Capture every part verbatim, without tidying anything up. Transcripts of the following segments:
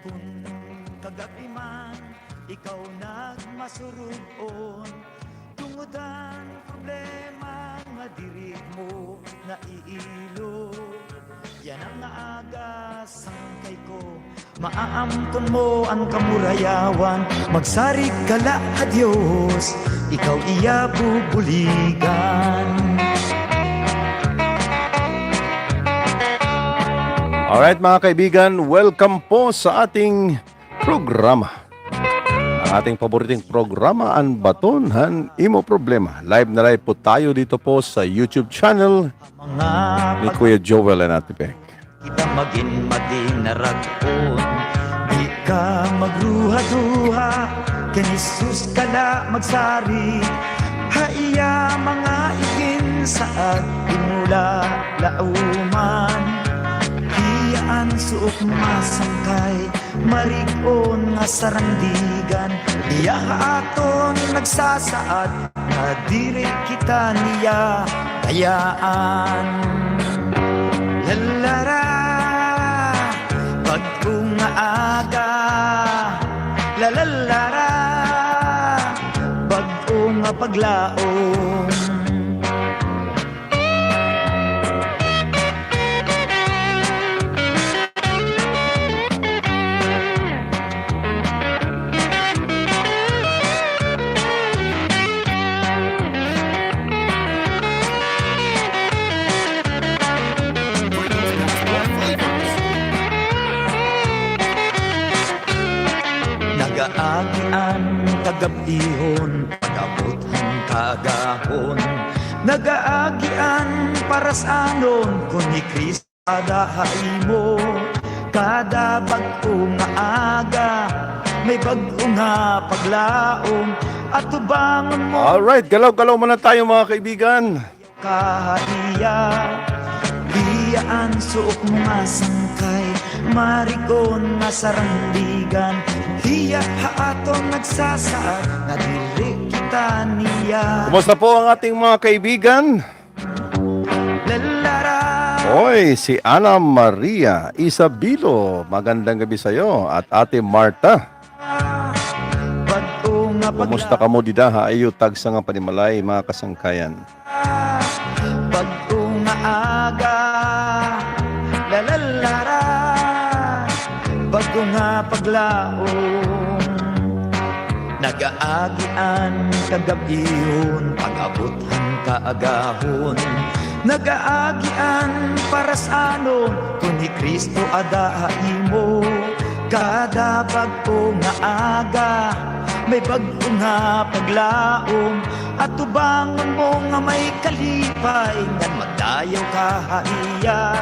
Kun kagab-i man ikaw nagmasurug-on, tungod han problema nga diri mo naiilo. Yana nga aga, sangkay ko, maaamton mo an kamurayawan. Magsarig ka la ha Dios, ikaw iya bubuligan. Alright, mga kaibigan, welcome po sa ating programa. Ang ating paboriting programa, An Baton han Imo Problema. Live na live po tayo dito po sa YouTube channel ni Kuya Joel and Ate Bec. Kita magin madinarag-on, di ka magruha-ruha, kan Jesus ka la magsarig. Ha iya mga iginsaad, di mo la lauman. Hiya an suok nga sangkay, marig-on nga sarandigan. Hiya ha aton nagsasaad, nga diri kita niya bayaan. Lalara, bag-o nga aga. Lalara, bag-o nga paglaom. Nagaagi an kagab-ihon, pag-abot han kaagahon. Nagaagi an paras-anon, kon hi Cristo ada ha imo. Kada bag-o nga aga, may bag-o nga paglaom. Atubangon mo. Alright, galaw-galaw muna tayo, mga kaibigan. Ka ha iya, hiya an suok mo nga sangkay, marig-on nga sarandigan. Hiya ha aton nagsasaad, nga diri kita niya. Kumusta po ang ating mga kaibigan? Lalara. Oy, si Ana Maria Isabilo, magandang gabi sa'yo. At Ate Marta. Bag-o nga pagla- Kumusta kamo dida ha iyo tagsa nga panimalay, mga kasangkayan? Bag-o nga aga, lalalara, bag-o nga paglaom. Nagaagi an kagab-ihon, pag-abot han kaagahon. Nagaagi an paras-anon, kon hi Cristo ada ha imo. Kada bag-o nga aga, may bag-o nga paglaom. Atubangon mo nga may kalipay, ngan magdayaw ka ha iya.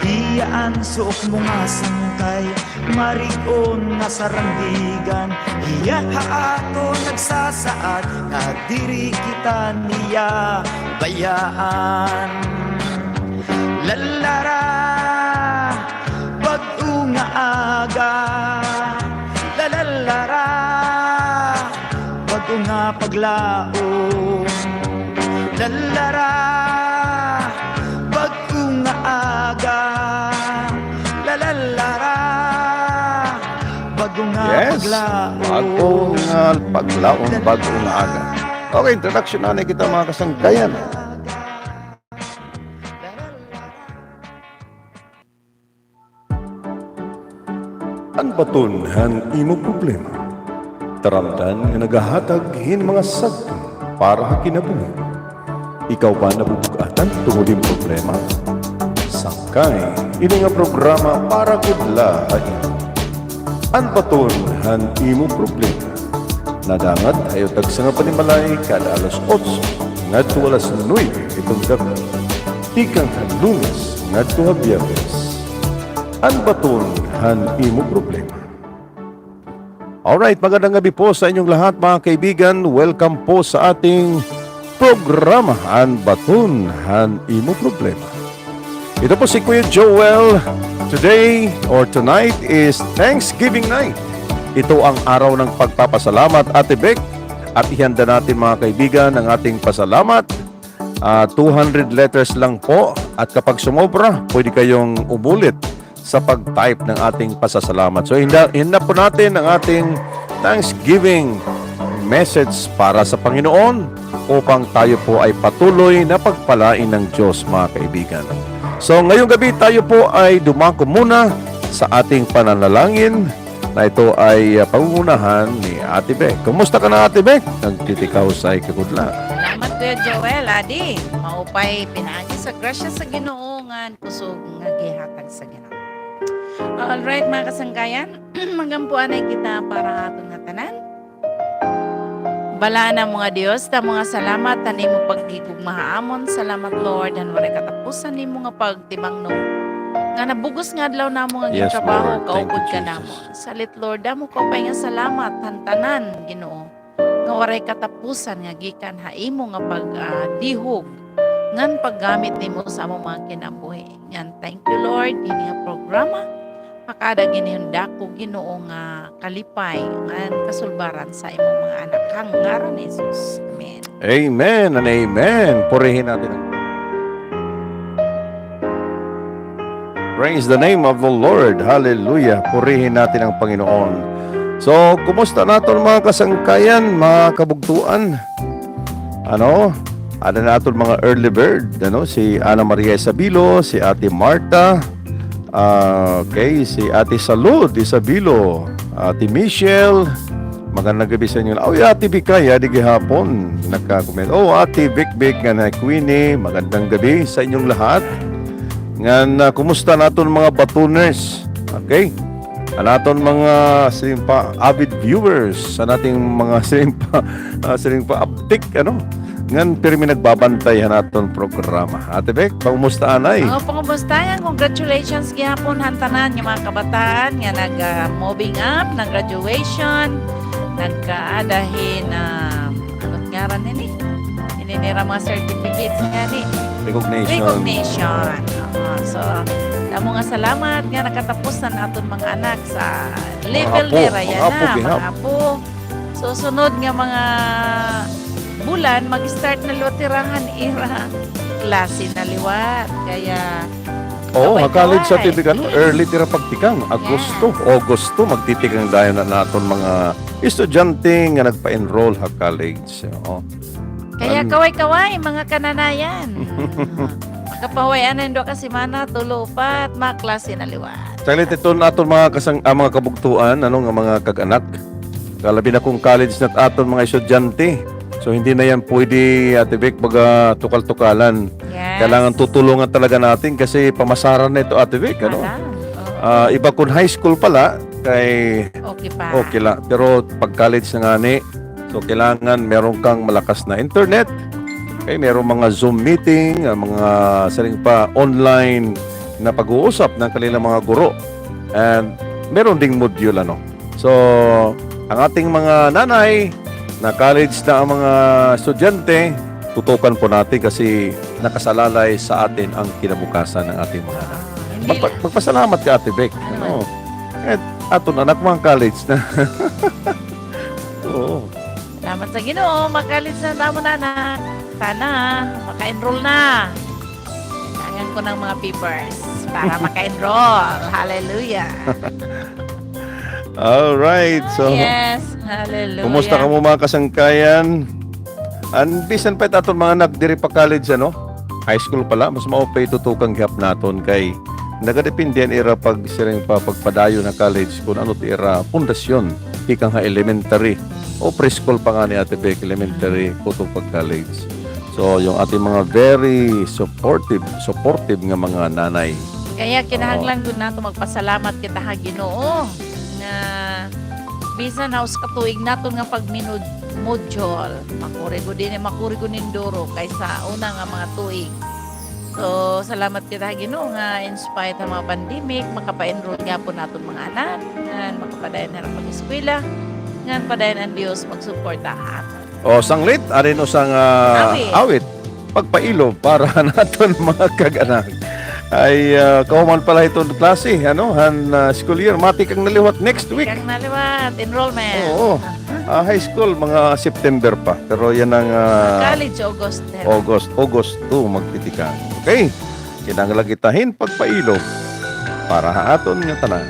Hiya an suok mo nga sangkay, marig-on nga sarandigan. Hiya ha aton nagsasaad, nga diri kita niya bayaan. Lalara, bag-o nga aga, lalalara, bag-o nga paglaom. Lalara, bag-o nga aga, lalalara, bag-o nga paglaom. Yes, bag-o nga paglaom, bag-o nga aga. Okay, introduction na kita, mga kasangkayan. An baton han imo problema. Taramdan nga nagahatag hin mga sagpon para ha kinabuhi. Ikaw ba nabubug-atan tungod hin problema? Sangkay, ini nga programa para gud la ha imo. An baton han imo problema. Nadangat ha iyo tagsa nga panimalay kada alas otso ngadto alas nuebe hiton gab-i, tikang ha Lunes ngadto ha Biyernes. An baton han imo problema. Alright, magandang gabi po sa inyong lahat, mga kaibigan. Welcome po sa ating programa, An Baton han Imo Problema. Ito po si Kuya Joel. Today or tonight is Thanksgiving night. Ito ang araw ng pagpapasalamat, Ate Bec. At ihanda natin, mga kaibigan, ang ating pasalamat. Ah, two hundred letters lang po. At kapag sumobra, pwede kayong umulit. sa pag-type ng ating pasasalamat. So, hinda-, hinda po natin ang ating Thanksgiving message para sa Panginoon upang tayo po ay patuloy na pagpalain ng Diyos, mga kaibigan. So, ngayong gabi tayo po ay dumako muna sa ating pananalangin na ito ay, ah, pangungunahan ni Ate Bec. Kumusta ka na, Ate Bec? Nagtitikaw sa ikagudla. Salamat, Kuya Joel. Adi, maupay pinaagi sa grasya sa Ginoo ngan kusog nga gihatag sa Ginoo. All right, mga kasangkayan, magampo anay kita para ha aton ngatanan. Balaan namo nga Dios, damo nga salamat han imo paghigugma ha amon. Salamat, Lord, han waray katapusan nimo nga pagtimangno. Nga nabug-os nga adlaw namo nga gintrabaho, kaupod ka namon. Salit, Lord, damo kaupay nga salamat han tanan, Ginoo, nga waray katapusan nga gikan ha imo nga pag, ah, dihog ngan paggamit nimo sa among mga kinabuhi. Ngan thank you, Lord, hini nga programa. Makaada gid hin dako, Ginoo, nga kalipay ngan kasulbaran sa imong mga anak. Ha ngaran ni Jesus. Amen. Amen and amen. Purihin natin ang Praise the name of the Lord. Hallelujah. Purihin natin ang Panginoon. So, kumusta naton mga kasangkayan, mga kabugtuan? Ano? Ada na aton mga early bird, ano? Si Ana Maria Isabilo, si Ate Marta, ah, okay, si Ate Salud Isabilo, Ate Michelle, magandang gabi sa inyo. Uy, Ate Bikay, adi gihapon, nagka-comment. Oh, Ate Bikbik, ngan hi Queenie, magandang gabi sa inyong lahat. Ngan, ah, kumusta naton mga Batuners? Okay? An aton mga, siring pa, avid viewers, an aton mga, siring pa, ah, siring pa, abtik, ano? Ngan pirmi nagbabantay han aton programa. Ate Bec, pangumusta anay? Oo, pangumusta yan. Congratulations gihapon han tanan nga mga kabataan nga nag, ah, moving up, nag-graduation, nagkaada hin, ah, ano ngaran nini? Ini nira mga certificates ngani. Recognition. Recognition. Oo, so, damo nga salamat nga nakatapos na an aton mga anak sa level nira yana, mga apo. So, sunod nga mga bulan, mag-start na liwat hira han ira klase na liwat. Kaya, oo, ha college sa T V ka, no? Early tira pagtikang. Agosto, Agosto, magtitikang dayon na naton mga estudyante nga nagpa-enroll ha college. Oo. Kaya kaway-kaway, mga kananayan. Makapahuway anay hin duha ka semana, tulo, upat, mga klase na liwat. Saglit, iton aton mga kasang-, ah, mga kabugtuan, ano, nga mga kag-anak. Kalabi na kon college na aton mga estudyante. So, hindi na yan pwede, Ate Bec, baga tukal-tukalan. Yes. Kailangan tutulungan talaga natin kasi pamasaran na ito, Ate Bec, ano? Ah, iba kon high school pala, kay okay pa. Okay la. Pero pag college na ngani, so kailangan meron kang malakas na internet. Okay, meron mga Zoom meeting, ah, mga siring pa online na pag-uusap ng kanilang mga guro. And meron ding module, ano. So, ang ating mga nanay na college na ang mga estudyante, tutukan po natin kasi nakasalalay sa atin ang kinabukasan ng ating mga anak. Ah, hindi. Magpa-, magpasalamat ka, Ate Bec. Ano? Ano? Eh, aton anak, mga college na. Oo. Salamat sa Ginoo, ma-college na an amon anak. Sana, maka-enroll na. Kailangan ko ng mga papers para maka-enroll. Hallelujah. All right. So, yes, hallelujah. Kumusta kamo, mga kasangkayan? An bisan pa it aton mga anak diri pa college, ano? High school pa la, mas maupay tutukan gihap naton kay nagadepende an ira pag-, siring pa pagpadayon ha college kon ano it ira pundasyon tikang ha elementary o preschool pa ngani, Ate Bec, elementary, kutob pag-college. So, yung ating mga very supportive, supportive nga mga nanay. Kaya kinahanglan gud nato magpasalamat kita ha Ginoo nga bisan ha usa ka tuig naton nga pagminod-, module, makuri gud ini, makuri gud ini duro kaysa una nga mga tuig. So, salamat kita ha Ginoo nga in spite ha mga pandemic, makapa-enroll gihapon aton mga anak, ngan makapadayon hira pag-eskwela, ngan padayon an Dios magsuporta ha aton. O, sanglit, adi in usa nga awit. Awit. Pagpailob para han aton mga kag-anak. Ay, ah, kahuman pa la hiton klase, ano, han, ah, school year. Matikang na liwat next week. Tikang na liwat, enrollment. Oo. Ah, high school, mga September pa. Pero yana nga, ah, college, August, August, August two, magtitikang. Okay. Kinahanglan kita hin pagpailob. para ha aton ngatanan.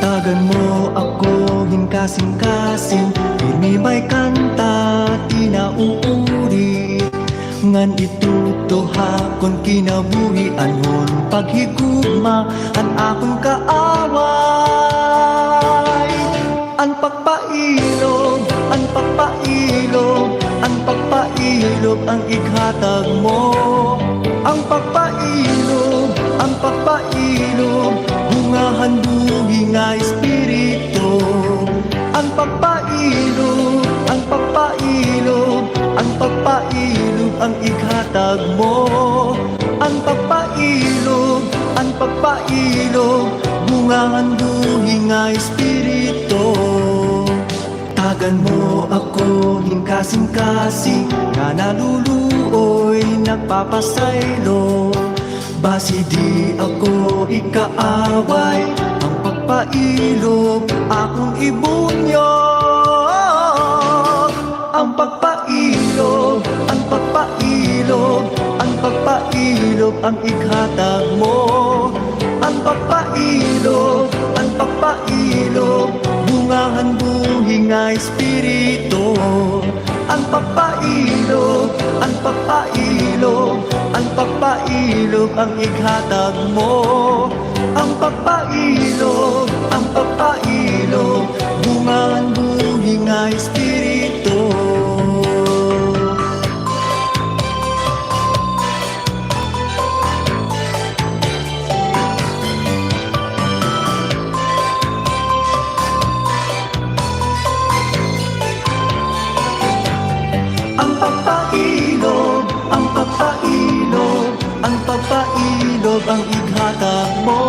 Tagan mo ako hin kasingkasing, pirmi may kanta, di na uuri. Ngan ituto ha akon kinabuhi, anhon paghigugma an akon kaaway. An pagpailob, an pagpailob, an pagpailob an ighatag mo. An pagpailob, an pagpailob, bunga han buhi nga espiritu. An pagpailob, an pagpailob, an pagpailob an ighatag mo. An pagpailob, an pagpailob, bunga han buhi nga espiritu. Tagan mo ako hin kasingkasing nga naluluoy, nagpapasaylo. Basi di ako ikaaway, an pagpailob akon ibunyog. An pagpailob, an pagpailob, an pagpailob an ighatag mo. An pagpailob, an pagpailob, bunga han buhi nga espiritu. An pagpailob, an pagpailob, an pagpailob an ighatag mo. An pagpailob, an pagpailob, bunga han buhi nga espiritu. An pagpailob, an pagpailob, an pagpailob an ighatag mo.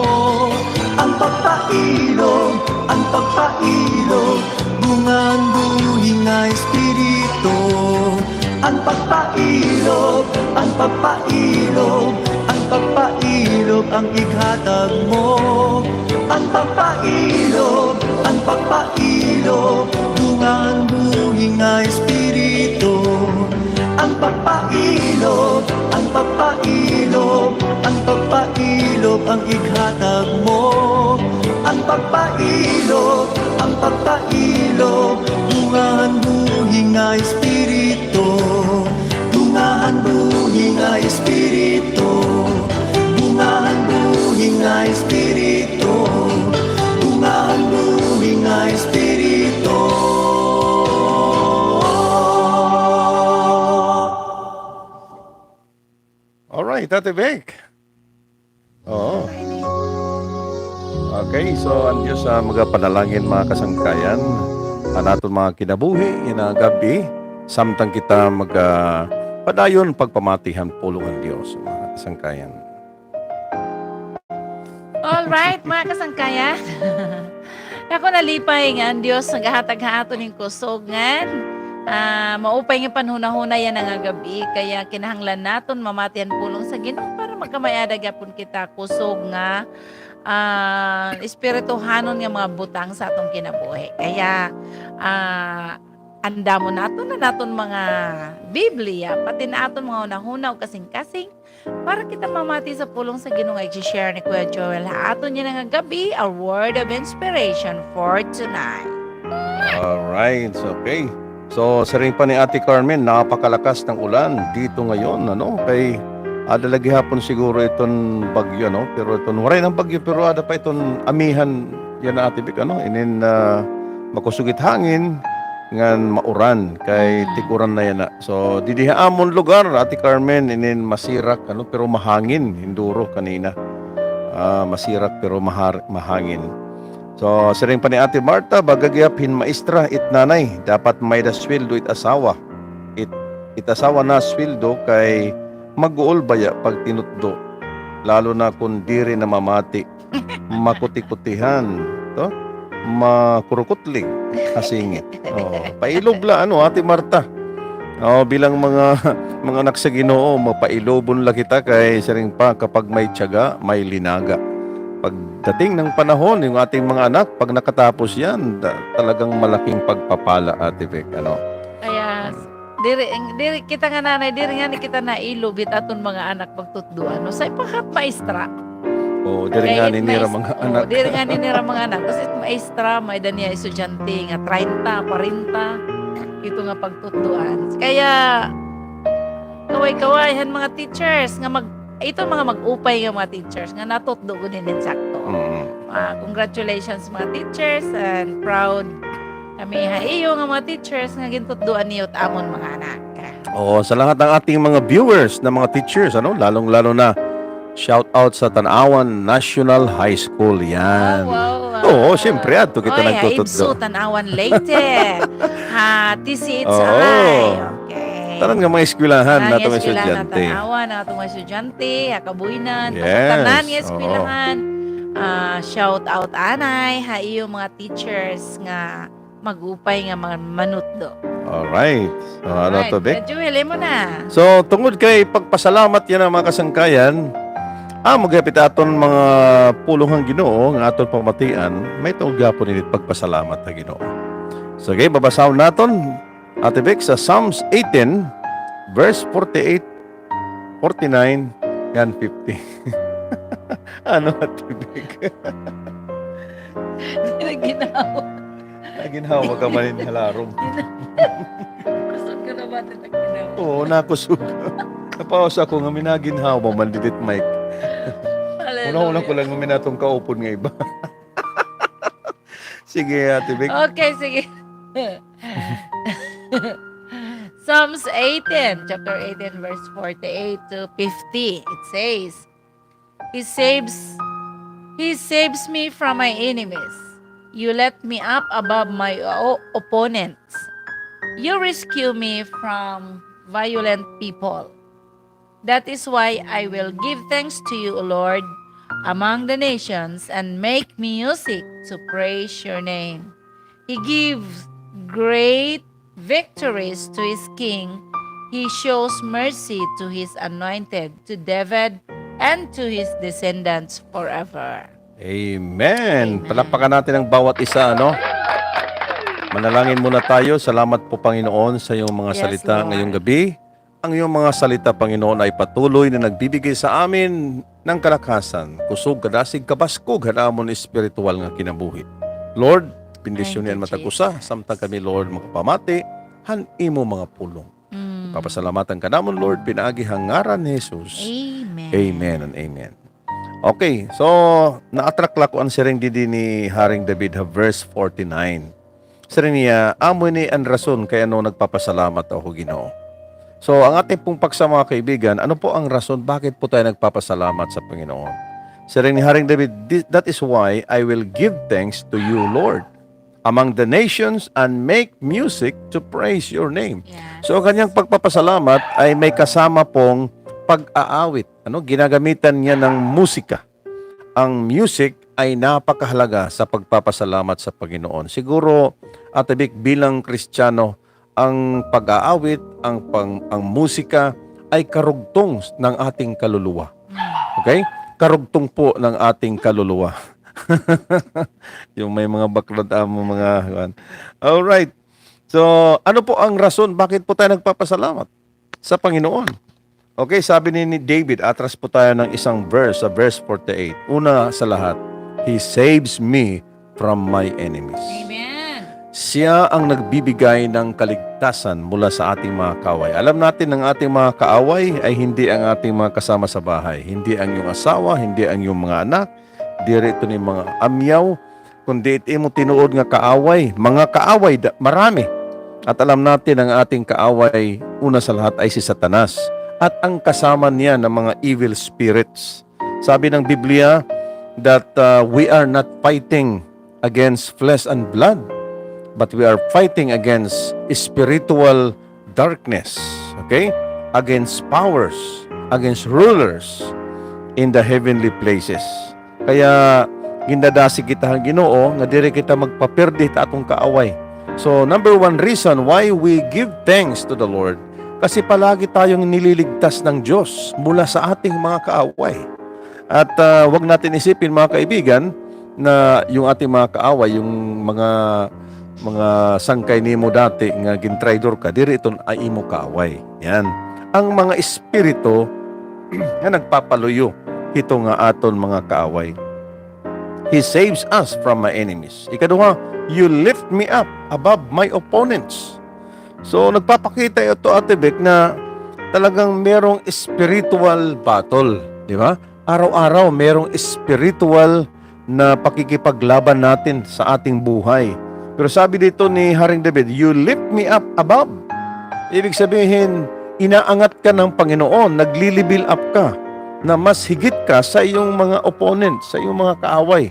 An pagpailob, an pagpailob, bunga han buhi nga espiritu. An pagpailob, an pagpailob, an pagpailob an ighatag mo. An pagpailob, an pagpailob, bunga han buhi nga espiritu. An pagpailob, an pagpailob, an pagpailob an ighatag mo. An pagpailob, an pagpailob, bunga han buhi nga espiritu. Bunga han buhi nga espiritu. Bunga han buhi nga espiritu. Bunga han buhi nga espiritu. Alright, Ate Bec. Oo. Okay, so an Diyos, ah, magapanalangin, mga kasangkayan, an aton mga kinabuhi yana nga gab-i, samtang kita mag, ah, padayon pagpamati han pulong han Diyos, mga kasangkayan. Alright, mga kasangkayan. Ako nalipay nga an Diyos nagahatag ha aton hin kusog ngan, ah, maupay nga panhunahuna yana nga gab-i, kaya kinahanglan naton mamati han pulong sa Ginoo para magkamay-ada gihapon kita kusog nga, ah, espirituhanon nga mga butang sa aton kinabuhi. Kaya, ah, andamon naton an aton mga Biblia, pati na aton mga hunahuna ug kasingkasing, para kita mamati sa pulong sa Ginoo nga i-share ni Kuya Joel ha aton yana nga gab-i, a word of inspiration for tonight. Alright, okay. So, siring pa ni Ate Carmen, napakalakas ng ulan dito ngayon, ano? Kay, ada la gihapon siguro iton bagyo, no? Pero iton, waray na bagyo, pero ada pa iton amihan yana, Ate Bec, ano? Inin, ah, makusog it hangin, ngan mauran, kay tiguran na yana. So, didi ha amon lugar, Ate Carmen, inin masirak, ano, pero mahangin, hinduro kanina. Ah, masirak pero mahar-, mahangin. So, siring pa ni Ate Marta, baga gihap hin maestra it nanay, dapat may-ada sweldo it asawa. It, it asawa na sweldo kay maguol baya pagtinutdo. Lalo na kon diri namamati. Makutikutihan, to? Makurukutlig, asingit. Oh, pailob la, ano, Ate Marta? Oh, bilang mga, mga anak sa Ginoo, mapailobon la kita kay siring pa, kapag may tiyaga, may linaga. pagdating ng panahon, yung ating mga anak, pag nakatapos yan, ta-, talagang malaking pagpapala, Ate Bec, ano? Kaya, diri, diri kita nga nanay, diri nga ni kita nailubit aton mga anak pagtutdoan, no? Sa ipahat maestra. Oo, diri nga ni nira mga anak. Diri nga ni nira mga anak. Kasi maestra, may-ada niya estudyante nga treinta, kwarenta. Ito nga pagtutdoan. Kaya, kaway-kaway han mga teachers nga mag-, ito mga mag-upay nga mga teachers nga natutdo gud hinin sakto. Mm. Ah, congratulations mga teachers and proud kami ha iyo nga mga teachers nga gintutdoan niyo it amon mga anak. Oo, sa lahat ng ating mga viewers na mga teachers, ano, lalong-lalo na shout out sa Tanauan National High School yan. Wow, wow, wow. Oo, siyempre, adto kita nagtututdo. Ay, ha Ibsu, Tanauan, Leyte. Ha T C H I. Oo. Okay. Tanan nga mga eskwelahan, tanan nga mga estudyante. Tanan nga eskwelahan, Tanauan, aton mga estudyante, ha Kabuyanan, yes, tanan nga eskwelahan. Ah, shout out anay ha iyo mga teachers nga mag-upay nga man-, manutdo. Alright. So, ano to, Bec? Alright. Kuya Joel, imo na. So, tungod kay pagpasalamat yana mga kasangkayan, amo gihap it aton mga pulong han Ginoo nga aton pamatian, may tungod gihapon ini pagpasalamat ha Ginoo. Sige, babasahon naton, Ate Bec, sa Psalms eighteen, verse forty-eight, forty-nine, ngan fifty. Ano, Ate Bec? Naginhawa. Naginhawa ka man hin halarom. Kusog ka na ba, Ate Bec? Oo, nakusog. Napaus ako nga minaginhawa man didi it mic. Hallelujah. Una-una ko lang nga minaton kaupod nga iba. Sige, Ate Bec. Okay, sige. Psalms eighteen, chapter eighteen, verse forty-eight to fifty. It says, He saves, He saves me from my enemies. You lift me up above my o-, opponents. You rescue me from violent people. That is why I will give thanks to you, O Lord, among the nations, and make music to praise your name. He gives great victories to his king. He shows mercy to his anointed, to David, and to his descendants forever. Amen. Amen. Palakpakan natin ang bawat isa, ano? Manalangin muna tayo. Salamat po, Panginoon, sa iyong mga salita ngayong gabi. Yes, Lord. Ang iyong mga salita, Panginoon, ay patuloy na nagbibigay sa amin ng kalakasan, kusog, kadasig, kabaskog han amon espirituwal nga kinabuhi. Lord, bendisyoni an matag usa, samtang kami, Lord, makapamati han imo mga pulong. Mm. Papasalamatan ka namon, Lord, pinaagi ha ngaran ni Jesus. Amen. Amen and amen. Okay, so, na-attract la ko an siring didi ni Haring David ha verse forty-nine. Siring niya, amo ini an rason kay ano nagpapasalamat ako, Ginoo. So, ang atin pong paksa, mga kaibigan, ano po ang rason bakit po tayo nagpapasalamat sa Panginoon? Siring ni Haring David, "Thi-, that is why I will give thanks to you, Lord, among the nations and make music to praise your name." Yes. So, ang kanyang pagpapasalamat ay may kasama pong pag-aawit. Ano? Ginagamitan niya ng musika. Ang music ay napakahalaga sa pagpapasalamat sa Panginoon. Siguro, Ate Bec, bilang Kristiyano, ang pag-aawit, ang pang-, ang musika ay karugtong ng ating kaluluwa. Mm. Okay? Karugtong po ng ating kaluluwa. Yung may mga background, ah, mga, kuwan. Alright. So, ano po ang rason bakit po tayo nagpapasalamat sa Panginoon? Okay, sabi ni, ni David, atras po tayo ng isang verse, sa verse forty-eight. Una sa lahat, "He saves me from my enemies." Amen. Siya ang nagbibigay ng kaligtasan mula sa ating mga kaaway. Alam natin, ang ating mga kaaway ay hindi ang ating mga kasama sa bahay, hindi ang iyong asawa, hindi ang iyong mga anak, diri ito ni mga amyaw, kundi it imo tinuod nga kaaway, mga kaaway, da-, marami. At alam natin, ang ating kaaway, una sa lahat, ay si Satanas at ang kasama niya ng mga evil spirits. Sabi ng Biblia that, uh, we are not fighting against flesh and blood, but we are fighting against spiritual darkness, okay? Against powers, against rulers in the heavenly places. Kaya gindadasig kita han Ginoo nga diri kita magpapirdi hit aton kaaway. So, number one reason why we give thanks to the Lord, kasi palagi tayong nililigtas ng Diyos mula sa ating mga kaaway. At, ah, wag natin isipin, mga kaibigan, na yung ating mga kaaway, yung mga, mga sangkay nimo dati nga gintraidor ka, diri iton ay imo kaaway. Yan. Ang mga espiritu nga nagpapaluyo hito nga aton mga kaaway. He saves us from my enemies. Ikaduha, "You lift me up above my opponents." So, nagpapakita ito, Ate Bec, na talagang merong spiritual battle, di ba? Araw-araw, merong spiritual na pakikipaglaban natin sa ating buhay. Pero sabi dito ni Haring David, "You lift me up above." Ibig sabihin, inaangat ka ng Panginoon, naglilibil up ka na mas higit ka sa iyong mga opponent, sa iyong mga kaaway.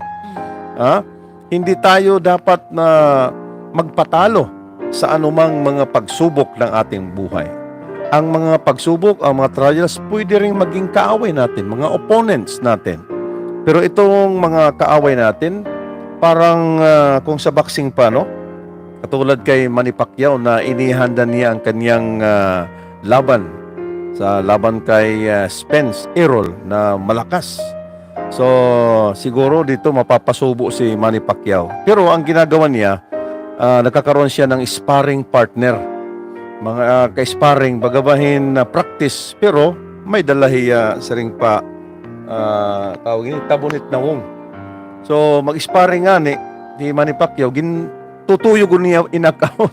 Ha? Hindi tayo dapat na magpatalo sa anumang mga pagsubok ng ating buhay. Ang mga pagsubok, ang mga trials, pwede ring maging kaaway natin, mga opponents natin. Pero itong mga kaaway natin, parang, ah, kung sa boxing pa, no? Katulad kay Manny Pacquiao na inihanda niya ang kanyang, ah, laban sa laban kay, ah, Spence Errol na malakas. So, siguro dito mapapasubo si Manny Pacquiao. Pero ang ginagawa niya, ah, nagkakaroon siya ng sparring partner. Mga, ah, ka-sparring, baga bahin na practice, pero may dala hiya siring pa, ah, tawag ini, tabunit na wong. So, mag-sparring ngani, si Manny Pacquiao, gin-, tutuyo gud niya in knockout.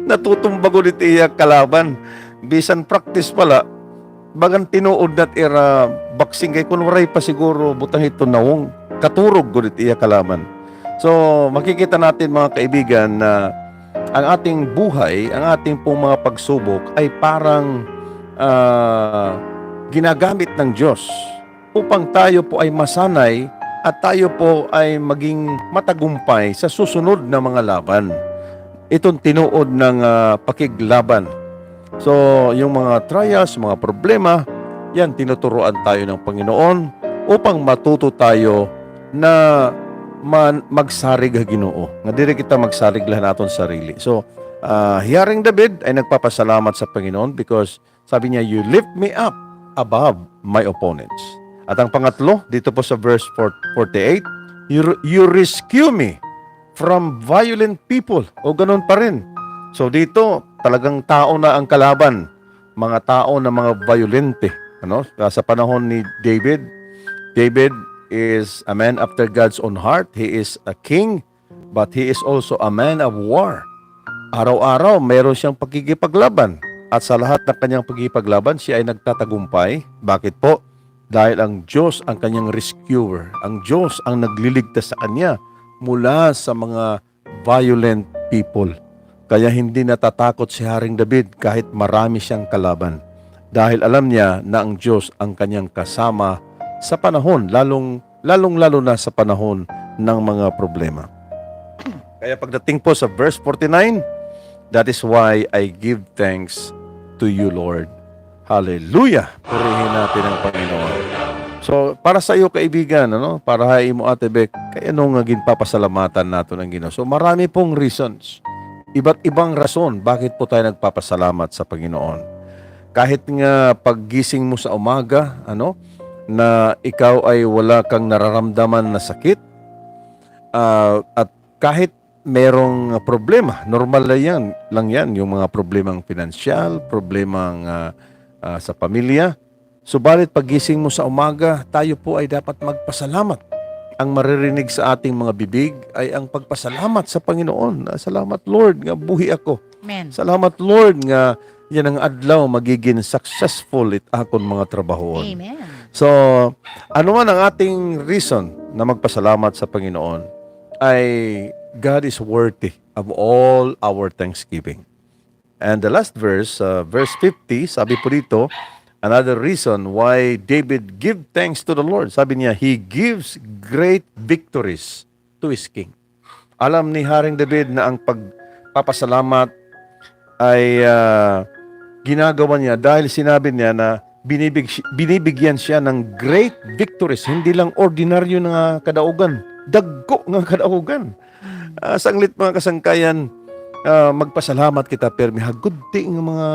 Natutumba gud it iya kalaban. Bisan practice pa la, bagan tinuod na it ira boxing kay kun waray pa siguro butang hito nawong, katurog gud it iya kalaban. So, makikita natin, mga kaibigan, na ang ating buhay, ang ating pong mga pagsubok ay parang, ah, ginagamit ng Diyos upang tayo po ay masanay at tayo po ay maging matagumpay sa susunod na mga laban. Itong tinuod ng, ah, pakiglaban. So, yung mga trials, mga problema, yan, tinuturuan tayo ng Panginoon upang matuto tayo na man-, magsarig ha Ginoo. Nga diri kita magsarig la han aton sarili. So, ah, hi Haring David ay nagpapasalamat sa Panginoon because sabi niya, "You lift me up above my opponents." At ang pangatlo, dito po sa verse four, forty-eight, "You, you rescue me from violent people." O ganun pa rin. So dito, talagang tao na ang kalaban. Mga tao na mga violente. Ano? Sa panahon ni David, David is a man after God's own heart. He is a king, but he is also a man of war. Araw-araw, meron siyang pakikipaglaban. At sa lahat ng kanyang pakikipaglaban, siya ay nagtatagumpay. Bakit po? Dahil ang Diyos ang kanyang rescuer. Ang Diyos ang nagliligtas sa kanya mula sa mga violent people. Kaya hindi natatakot si Haring David kahit marami siyang kalaban. Dahil alam niya na ang Diyos ang kanyang kasama sa panahon, lalong, lalong-lalo na sa panahon ng mga problema. Kaya pagdating po sa verse forty-nine, "That is why I give thanks to you, Lord." Hallelujah! Purihin natin ang Panginoon. So, para sa iyo, kaibigan, ano, para ha imo, Ate Bec, kay ano nga ginpapasalamatan naton ang Ginoo? So, marami pong reasons. Iba't ibang rason bakit po tayo nagpapasalamat sa Panginoon. Kahit nga paggising mo sa umaga, ano, na ikaw ay wala kang nararamdaman na sakit, ah, at kahit merong problema, normal lang yan, lang yan, yung mga problemang pinansyal, problemang, ah, ah, sa pamilya. Subalit paggising mo sa umaga, tayo po ay dapat magpasalamat. Ang maririnig sa ating mga bibig ay ang pagpasalamat sa Panginoon. Ah, "Salamat, Lord, nga buhi ako. Amen. Salamat, Lord, nga yan ang adlaw magiging successful it akon mga trabahoon." Amen. So, ano man ang ating reason na magpasalamat sa Panginoon, ay God is worthy of all our thanksgiving. And the last verse, uh, verse fifty, sabi po dito, another reason why David give thanks to the Lord. Sabi niya, "He gives great victories to his king." Alam ni Haring David na ang pagpapasalamat ay, ah, ginagawa niya dahil sinabi niya na binibig-, binibigyan siya ng great victories, hindi lang ordinaryo nga kadaugan, dagko nga kadaugan. Ah, sanglit, mga kasangkayan, ah, magpasalamat kita permi ha gudti nga mga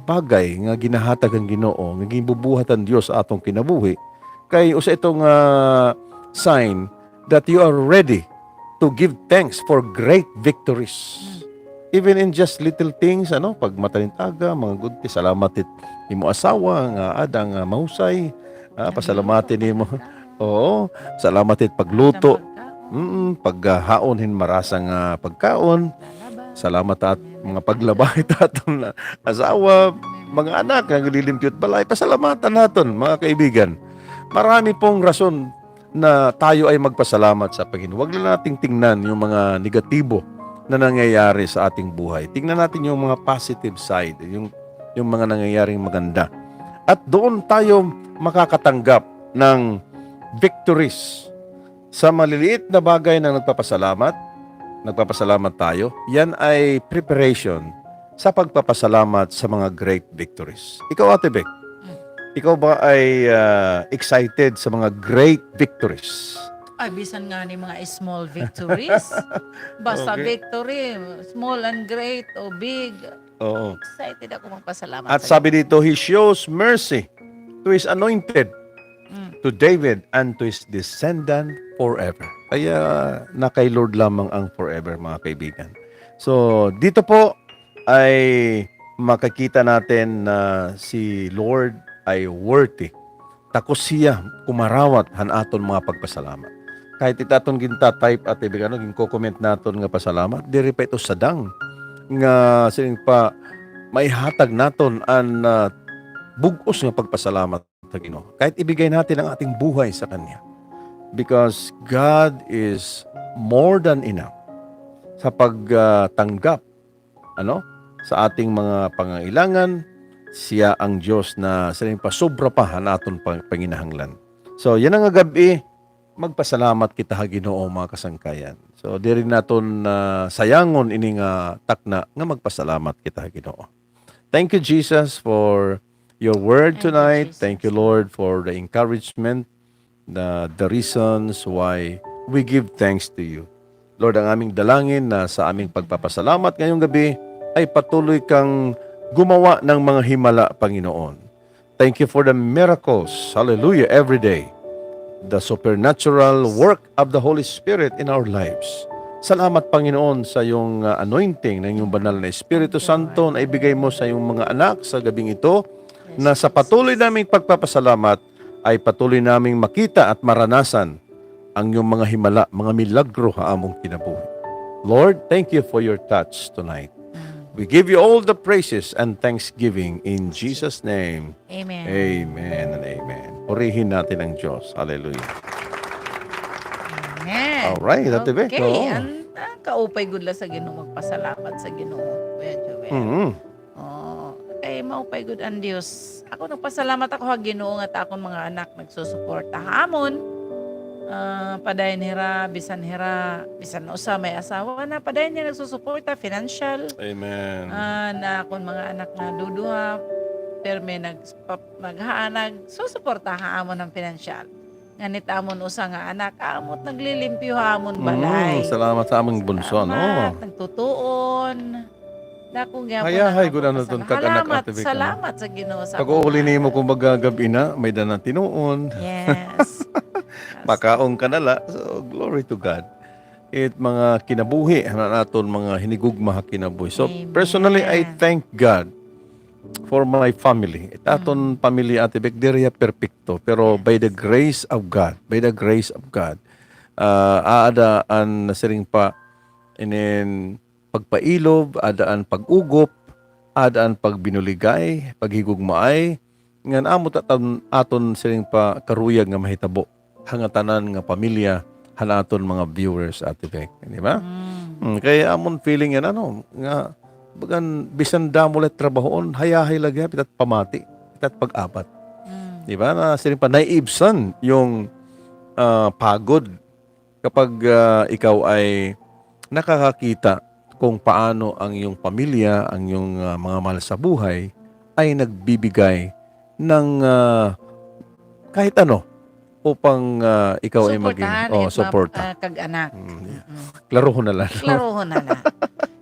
bagay nga ginahatag han Ginoo, nga ginbubuhat han Dios sa aton kinabuhi. Kay usa ito nga sign that you are ready to give thanks for great victories. Mm. Even in just little things, ano, pagmata hin taga, mga gudti, salamat it imo asawa nga ada nga mahusay. Ah, pasalamati nimo. Oo, salamat it pagluto. Mm, paghaon hin marasa nga pagkaon. Salamat ha mga paglaba it aton asawa, mga anak nga naglilimpyo hit balay. Pasalamatan naton, mga kaibigan. Marami pong rason na tayo ay magpasalamat sa Panginoon. Huwag lang nating tingnan yung mga negatibo na nangyayari sa ating buhay. Tingnan natin yung mga positive side, yung, yung mga nangyayaring maganda. At doon tayo makakatanggap ng victories. Sa maliliit na bagay na nagpapasalamat, nagpapasalamat tayo, yan ay preparation sa pagpapasalamat sa mga great victories. Ikaw, Ate Bec, ikaw ba ay, ah, excited sa mga great victories? Ay, bisan ngani mga small victories. Basta victory, small and great o big. Oo. Excited ako magpasalamat. At sabi dito, "He shows mercy to his anointed, to David, and to his descendant forever." Kaya na kay Lord lamang ang forever, mga kaibigan. So, dito po ay makikita natin na si Lord ay worthy. Takos hiya kumarawat han aton mga pagpasalamat. Kahit it aton ginta-type, Ate Bec, ano, ginko-comment naton nga pasalamat, diri pa ito sadang nga siring pa maihatag naton an, ah, bug-os nga pagpasalamat sa Ginoo. Kahit ibigay natin ang ating buhay sa Kanya. Because God is more than enough sa pag, ah, tanggap, ano, sa ating mga pangangailangan. Siya ang Diyos na siring pa sobra pa han aton pang-, panginahanglan. So, yana nga gab-i, magpasalamat kita ha Ginoo, mga kasangkayan. So, diri naton, ah, sayangon ini nga takna nga magpasalamat kita ha Ginoo. Thank you, Jesus, for your word tonight. Thank you, Lord, for the encouragement, the, the reasons why we give thanks to you. Lord, ang aming dalangin na sa aming pagpapasalamat ngayong gabi ay patuloy kang gumawa ng mga himala, Panginoon. Thank you for the miracles, hallelujah, every day. The supernatural work of the Holy Spirit in our lives. Salamat, Panginoon, sa iyong, ah, anointing ng iyong banal na Espiritu Santo na ibigay mo sa iyong mga anak sa gabing ito, na sa patuloy naming pagpapasalamat ay patuloy naming makita at maranasan ang iyong mga himala, mga milagro ha among kinabuhi. Lord, thank you for your touch tonight. We give you all the praises and thanksgiving in Jesus' name. Amen. Amen and amen. Purihin natin ang Diyos. Hallelujah. Amen. All right, Ate Bec, okay. An, ah, kaupay gud la sa Ginoo, magpasalamat sa Ginoo, Kuya Joel. Mm. Oh, kay maupay gud an Diyos. Ako, nagpasalamat ako ha Ginoo nga ta akon mga anak nagsusuporta ha amon. Ah, padayon hira, bisan hira, bisan usa may asawa na, padayon hira nagsusuporta financial. Amen. Ah, na akon mga anak nga duduha, pirmi nag-, pa-, nagha-, nagsusuporta ha amon han financial. Ngan it amon usa nga anak, amo it naglilimpyo ha amon balay. Mm, salamat sa amon bunso, no? Salamat, nagtutuon. Dako gihapon. Hayahay gud an aton kag-anak, Ate Bec, no? Salamat sa Ginoo sa pag-uuli nimo, kumbaga, gab-i na, may-ada na tinuon. Yes. Makaon ka na la. So, glory to God. It mga kinabuhi, han aton mga hinigugma ha kinabuhi. So, personally, I thank God for my family. It aton pamilya, Ate Bec, diri hiya perpekto, pero by the grace of God, by the grace of God, ah, aada an siring pa inin pagpailob, aada an pag-ugop, aada an pagbinuligay, paghigugmaay, ngan amo it aton, aton siring pa karuyag nga mahitabo ha ngatanan nga pamilya han aton mga viewers, Ate Bec, di ba? Mm. Mm, kay amon feeling yana, no, nga bagan bisan damo la it trabahoon, hayahay la gihap it at pamati, it at pag-abat. Mm. Di ba? Na siring pa naiibsan yung, ah, pagod kapag, ah, ikaw ay nakakakita kung paano ang iyong pamilya, ang iyong, ah, mga mahal sa buhay ay nagbibigay ng, ah, kahit ano upang, ah, ikaw ay maging, suportahan, oh, it mga, suporta, ah, kag-anak. Mm. Mm-mm. Klarohon na la. Klarohon na la.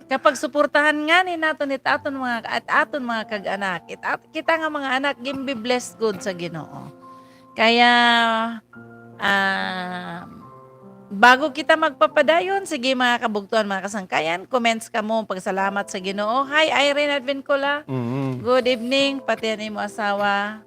Kapag suportahan ngani naton it aton mga, it aton mga kag-anak, it at-, kita nga mga anak, ginbi-bless gud sa Ginoo. Kaya, ah, bago kita magpapadayon, sige, mga kabugtuan, mga kasangkayan, comments kamo, pagsalamat sa Ginoo. Hi, Irene Advincula. Mm. Good evening, pati an imo asawa.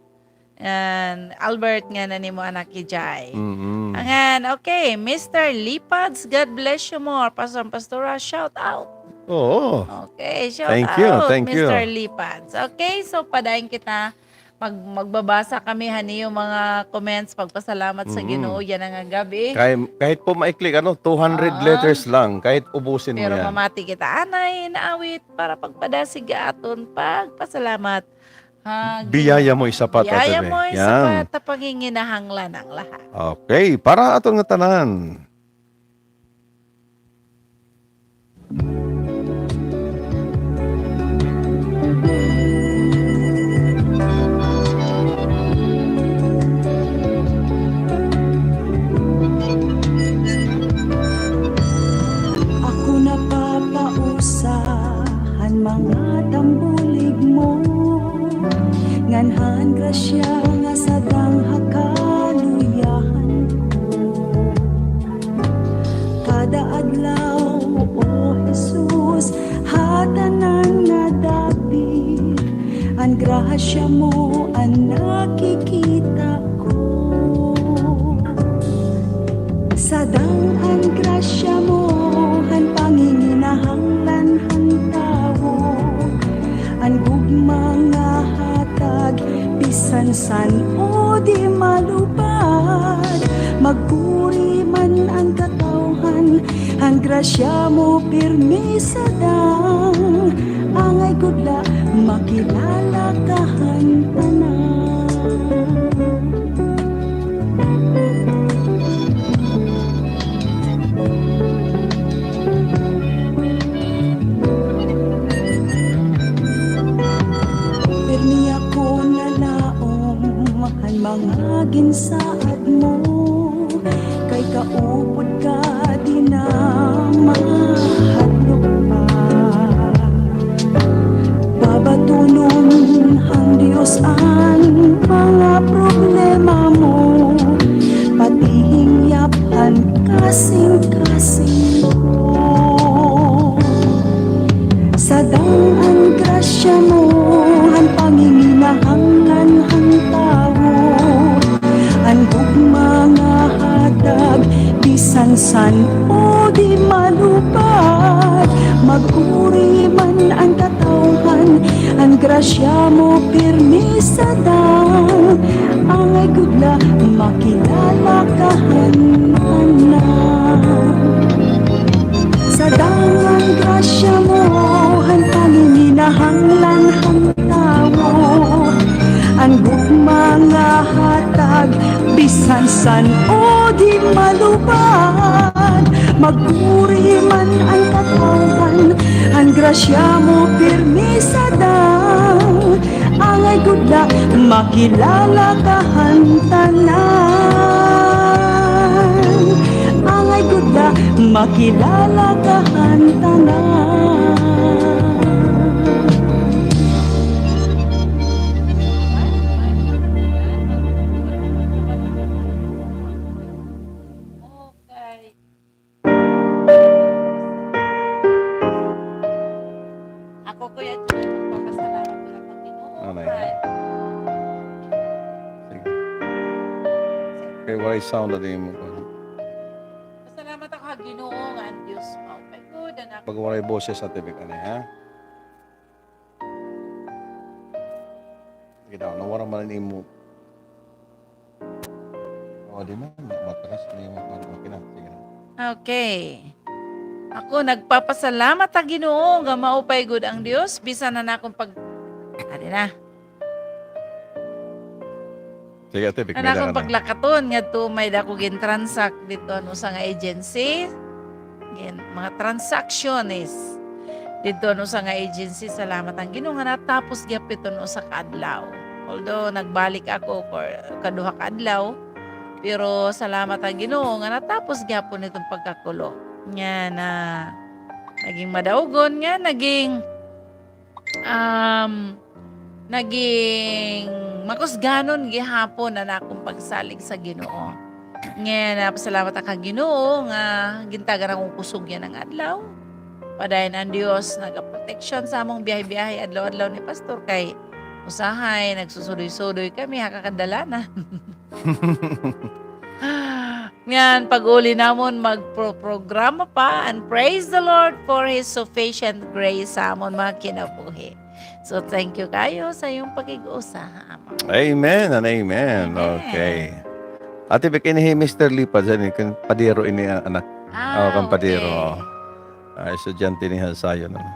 And Albert, ngan an imo anak hi Jai. Mm. Angan, okay, Mister Lipads, God bless you more. Pastor, Pastora, shout out. Oo. Okay, shout out, thank you, thank you, Mister Lipads. Okay, so padayon kita. Mag-, magbabasa kami han iyo mga comments, pagpasalamat sa Ginoo yana nga gab-i. Kahit, kahit po maikli, ano, two hundred letters lang, kahit ubusin mo yan. Pero mamati kita anay hin awit para pagpadasig ha aton pagpasalamat. Biyaya mo'y sapat, Ate May. Biyaya mo'y sapat ha panginginahanglan an lahat. Okay, para aton ngatanan. Ako napapausa han mga tambulig mo, ngan han grasya nga sadang ha kaluyahan ko. Kada adlaw, O Jesus, ha tanan nga dapit, an grasya mo an nakikita ko. Sadang an grasya mo han panginginahanglan han tawo, an gugma nga hatag bisan san-o di malupad. Magkuri man an katawhan, an grasya mo pirmi sadang. Angay gud la makilala ka han tanan. Pirmi ako nalaom han mga ginsaad mo, kay kaupod ka di na mahadlok pa. Babatunon han Dios an mga problema mo, pati hingyap han kasingkasing ko. Sadang an grasya mo han panginginahanglan han tawo, an gugma nga hatag bisan san-o di malupad. Magkuri man an katawhan, an grasya mo pirmi sadang. Angay gud la makilala ka han tanan. Sadang an grasya mo han panginginahanglan han tawo, an gugma nga hatag bisan san-o di malupad. Magkuri man an katawhan, an grasya mo pirmi sadang. Angay gud la makilala ka han tanan. Angay gud la makilala ka han tanan. Okay. Ako, Kuya Jun, magpapasalamat ko lang sa Ginoo. Ano yan? Sige. Kay waray sound na din mo. Pasalamat ako ha Ginoo nga an Dios maupay gud, anak. Pag waray boses sa T V ka na, ha? Sige daw, nawara man an imo. O, di man, matras na imo, ano, okay na, sige na. Okay. Ako, nagpapasalamat ha Ginoo nga maupay gud an Dios, bisan an akon pag-, adi na. Sige, Ate Vic, an akon paglakaton ngadto may-ada ko gin-transact didto han usa nga agency. Gin-, mga transactions didto han usa nga agency. Salamat han Ginoo nga natapos gihapon iton usa ka adlaw. Although nagbalik ako for kaduha ka adlaw, pero salamat han Ginoo nga natapos gihapon iton pagkakulo. Nga na naging madaugon, nga naging, um, naging Makusganon gihapon an akon pagsalig sa Ginoo. Ngan, ah, pasalamat ako ha Ginoo nga gintagan akon kusog yana nga adlaw. Padayon an Dios nagaproteksyon sa amon biyahe-biyahe adlaw-adlaw ni Pastor kay usahay nagsusudoy-sudoy kami ha kakadalanan. Ngan pag-uli namon magpro-programa pa, and praise the Lord for His sufficient grace sa amon mga kinabuhi. So, thank you kaayo sa iyong pakig-usa ha amon. Amen and amen. Amen. Okay. Ate Bec, ini hi Mister Lipad, sa ini, kan Padero ini, ah, anak. Ah, kan Padero, okay. Ah, estudyante ini ha Zion, ano.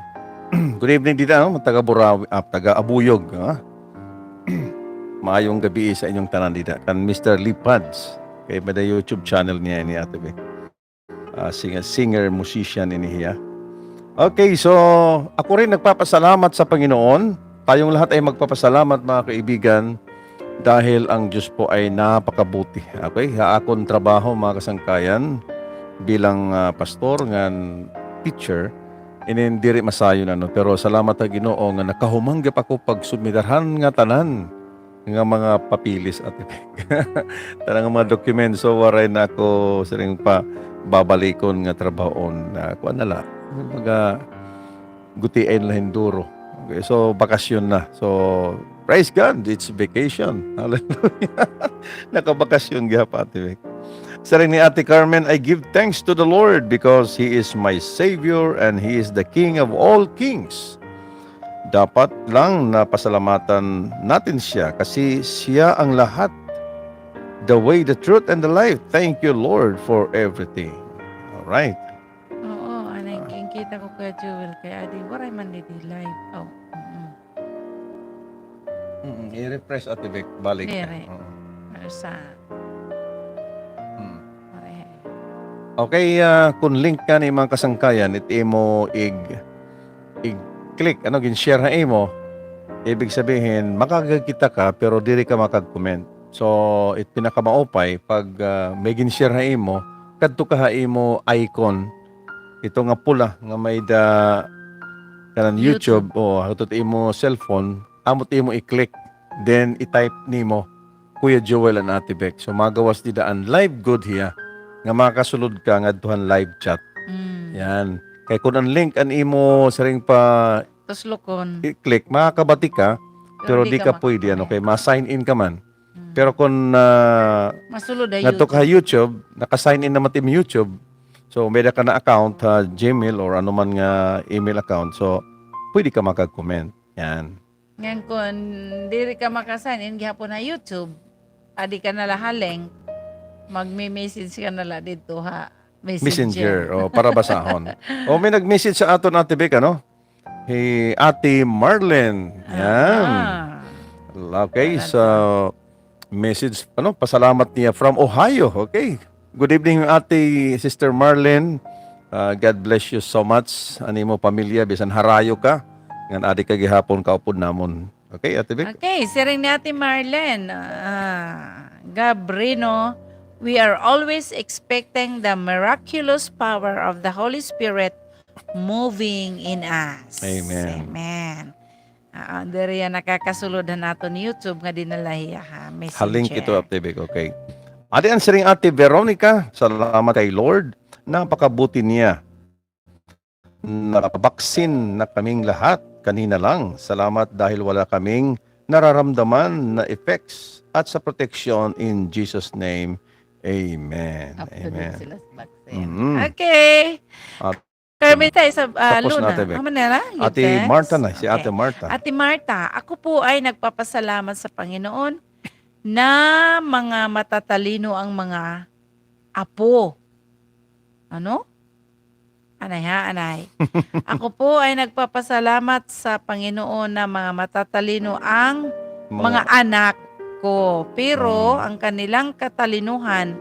Good evening dida, no? Taga Burawi, ah, taga Abuyog, ha? Maayong gabii sa inyong tanan dida. Kan Mister Lipads. Kay may-ada YouTube channel niya ini, Ate Bec. Ah, singer, singer, musician ini hiya. Okay, so ako rin nagpapasalamat sa Panginoon. Tayong lahat ay magpapasalamat, mga kaibigan, dahil ang Diyos po ay napakabuti. Okay, ha akon trabaho, mga kasangkayan, bilang, ah, pastor ngan teacher, inin diri masayon, ano, pero salamat ha Ginoo nga nakahuman gihap ako pagsumidarhan nga tanan nga mga papeles, Ate Bec. Tanan nga mga dokumento, waray na ako siring pa babalikon nga trabahoon. Na, kuan na la. Mga gutiay na la hin duro. Okay, so, bakasyon na. So, praise God, it's vacation. Hallelujah. Nakabakasyon gihap, Ate Bec. Siring ni Ate Carmen, "I give thanks to the Lord because He is my Savior and He is the King of all kings." Dapat lang na pasalamatan natin siya kasi siya ang lahat. The way, the truth, and the life. Thank you, Lord, for everything. All right. Oo, anay, ah, kinkita ko, Kuya Joel, kay adi, waray man didi live. Oh, mm-mm. Mm-mm, i-refresh, Ate Bec, balik. Diri. Oo. Ano sa? Mm. Waray. Okay, ah, kun link ka ni mga kasangkayan, it imo ig- i-click, ano, gin-share ha imo, ibig sabihin, makakakita ka, pero diri ka makag-comment. So, it pinakamaupay, pag, ah, may gin-share ha imo, kadto ka ha imo icon, ito nga pula nga may-ada kanan YouTube, YouTube, o, ha imo cellphone, amo it imo i-click, then i-type nimo, Kuya Joel and Ate Bec. So, magawas dida an live gud hiya nga makasulod ka ngadto han live chat. Mm. Yan. Kay kun an link an imo siring pa tuslokon, i-click, makakabati ka, pero di ka pwede, ano, kay ma-sign in ka man. Mm. Pero kun, ah, masulod ha YouTube, naka-sign in naman it imo YouTube. So, may-ada ka na account ha Gmail or ano man nga email account. So, pwede ka makag-comment. Yan. Ngan kun diri ka maka-sign in gihapon ha YouTube, adi ka na la ha link, magme-message ka na la didto ha Messenger. Messenger, o, para basahon. O, may nag-message sa aton, Ate Bec, ano? Hi Ate Marlene. Yan. Ah. Okay, so, message, ano, pasalamat niya from Ohio. Okay. Good evening, Ate, Sister Marlene. Ah, God bless you so much. An imo pamilya, bisan harayo ka. Ngan adi ka gihapon kaupod namon. Okay, Ate Bec? Okay, siring ni Ate Marlene, ah, Gabrino, "We are always expecting the miraculous power of the Holy Spirit moving in us." Amen. Amen. Ah, diri hiya nakakasulod han aton YouTube nga dinala hiya ha Messenger. Ha link ito, Ate Bec, okay. Adi an siring Ate Veronica, "Salamat kay Lord, napakabuti niya. Nakabaksin na kaming lahat kanina lang. Salamat dahil wala kaming nararamdaman na effects at sa proteksyon in Jesus' name. Amen." Up to date sila sa vaccine. Amen. Mm. Okay. At Carmen, tayo sa, ah, tapos na, Luna. Ate Bec. Amo na lang, Ate Marta na, si Ate Marta. Okay. Ate Marta, ako po ay nagpapasalamat sa Panginoon na mga matatalino ang mga apo. Ano? Anay ha, anay. Ako po ay nagpapasalamat sa Panginoon na mga matatalino ang mga anak ko. Pero ang kanilang katalinuhan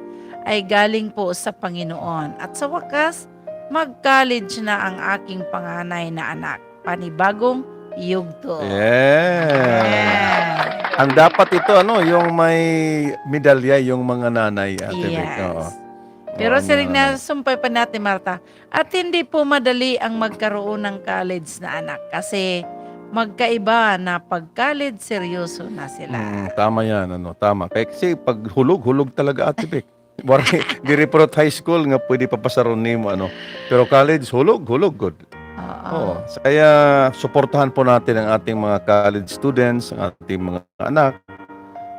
ay galing po sa Panginoon. At sa wakas, mag-college na ang aking panganay na anak. Panibagong yugto. Yeah. Amen. Ang dapat ito, ano, yung may medalya, yung mga nanay, Ate Bec. Yes. Oo. Pero siring na sumpay pa ni Ate Marta, at hindi po madali ang magkaroon ng college na anak kasi magkaiba na pag-college, seryoso na sila. Mm, tama yan, ano, tama. Kaya kasi pag hulog, hulog talaga, Ate Bec. Waray, diri purot high school nga pwede papasaron nimo, ano. Pero college, hulog, hulog gud. Oo. Oo. Kaya suportahan po natin ang ating mga college students, ang ating mga anak.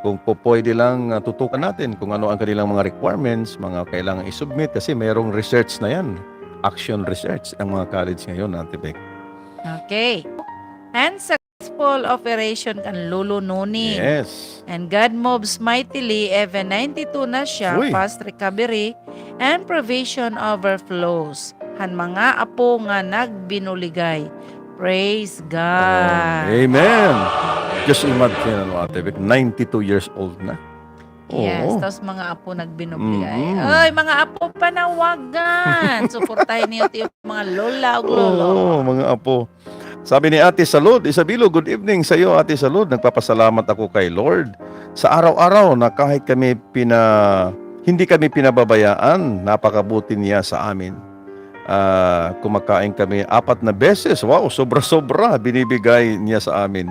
Kung po pwede lang, ah, tutukan natin kung ano ang kanilang mga requirements, mga kailangan i-submit, kasi mayroong research na yan. Action research ang mga college ngayon, Ate Bec. Okay. And successful operation kan Lolo Noni. Yes. And God moves mightily, even ninety-two na siya, uy, fast recovery, and provision overflows han mga apo nga nagbinuligay. Praise God. Oh, amen. Just imagine, ano, Ate Bec, ninety-two years old na. Yes, oo. Tapos mga apo nagbinubligay. Mm-mm. Ay, mga apo, panawagan. Suportahin niyo 'yung mga lola o lolo. Oo, mga apo. Sabi ni Ate Salud Isabilo, "Good evening sa iyo, Ate Salud. Nagpapasalamat ako kay Lord sa araw-araw na kahit kami pina-, hindi kami pinababayaan, napakabuti niya sa amin. Ah, kumakain kami apat na beses." Wow, sobra-sobra binibigay niya sa amin.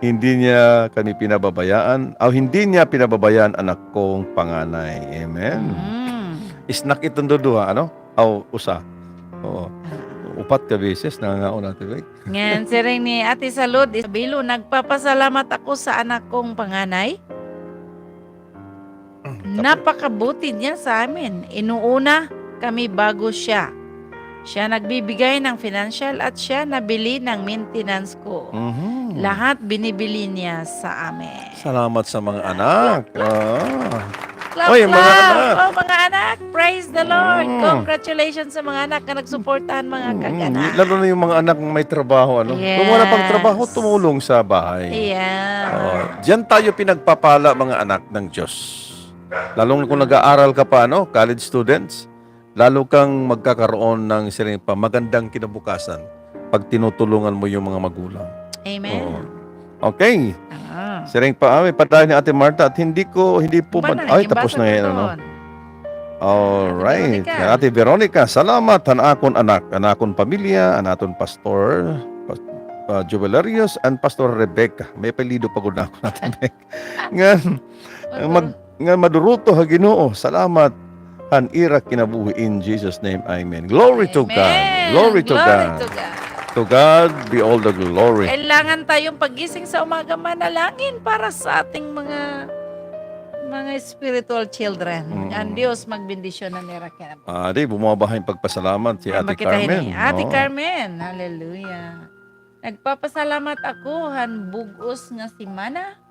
Hindi niya kami pinababayaan, aw, hindi niya pinababayaan anak kong panganay. Amen. Mm. Snack iton duduha, ano? Aw, usa. Oo. Ah. Upat ka beses nangangaon, Ate Bec. Ngan, siring ni Ate Salud Isabilo, "Nagpapasalamat ako sa anak kong panganay. Mm, tapos? Napakabuti niya sa amin. Inuuna kami bago siya. Siya nagbibigay ng financial at siya nabili ng maintenance ko. Mhm. Lahat binibili niya sa amin." Salamat sa mga anak. Clap, clap. Ah. Clap, oy, mga clap. Anak. Oh, mga anak, praise the Lord. Mm. Congratulations sa mga anak nga nagsuporta han mga, mm, kag-anak. Lalo na 'yung mga anak nga may trabaho, ano? Yes. Kung wala pang trabaho, tumulong sa bahay. Yeah. Oo. Diyan tayo pinagpapala, mga anak ng Diyos. Lalong kung nag-aaral ka pa, ano, college students, lalo kang magkakaroon ng, siring pa, magandang kinabukasan pag tinutulungan mo 'yung mga magulang. Amen. Oo. Okay. Ah. Siring pa, ah, may padayon ni Ate Martha at hindi ko, hindi po man, ay, tapos na ngayon, ano? All right. Ate Veronica, salamat han akon anak, han akon pamilya, han aton pastor, pas-, ah, Juvelarius, and Pastor Rebecca. May apelyido pa gud ako natin. Ngan, mag-, nga maduruto ha Ginoo. Salamat han ira kinabuhi in Jesus' name. Amen. Glory to God. Amen. Glory to God. Glory to God. To God be all the glory. Kailangan tayong paggising sa umaga, manalangin para sa ating mga, mga spiritual children. Mm. An Diyos magbendisyon han ira kinabuhi. Ah, di, bumababa hin pagpasalamat si Ate Carmen. Ate Carmen, hallelujah. Nagpapasalamat ako han bug-os nga semana.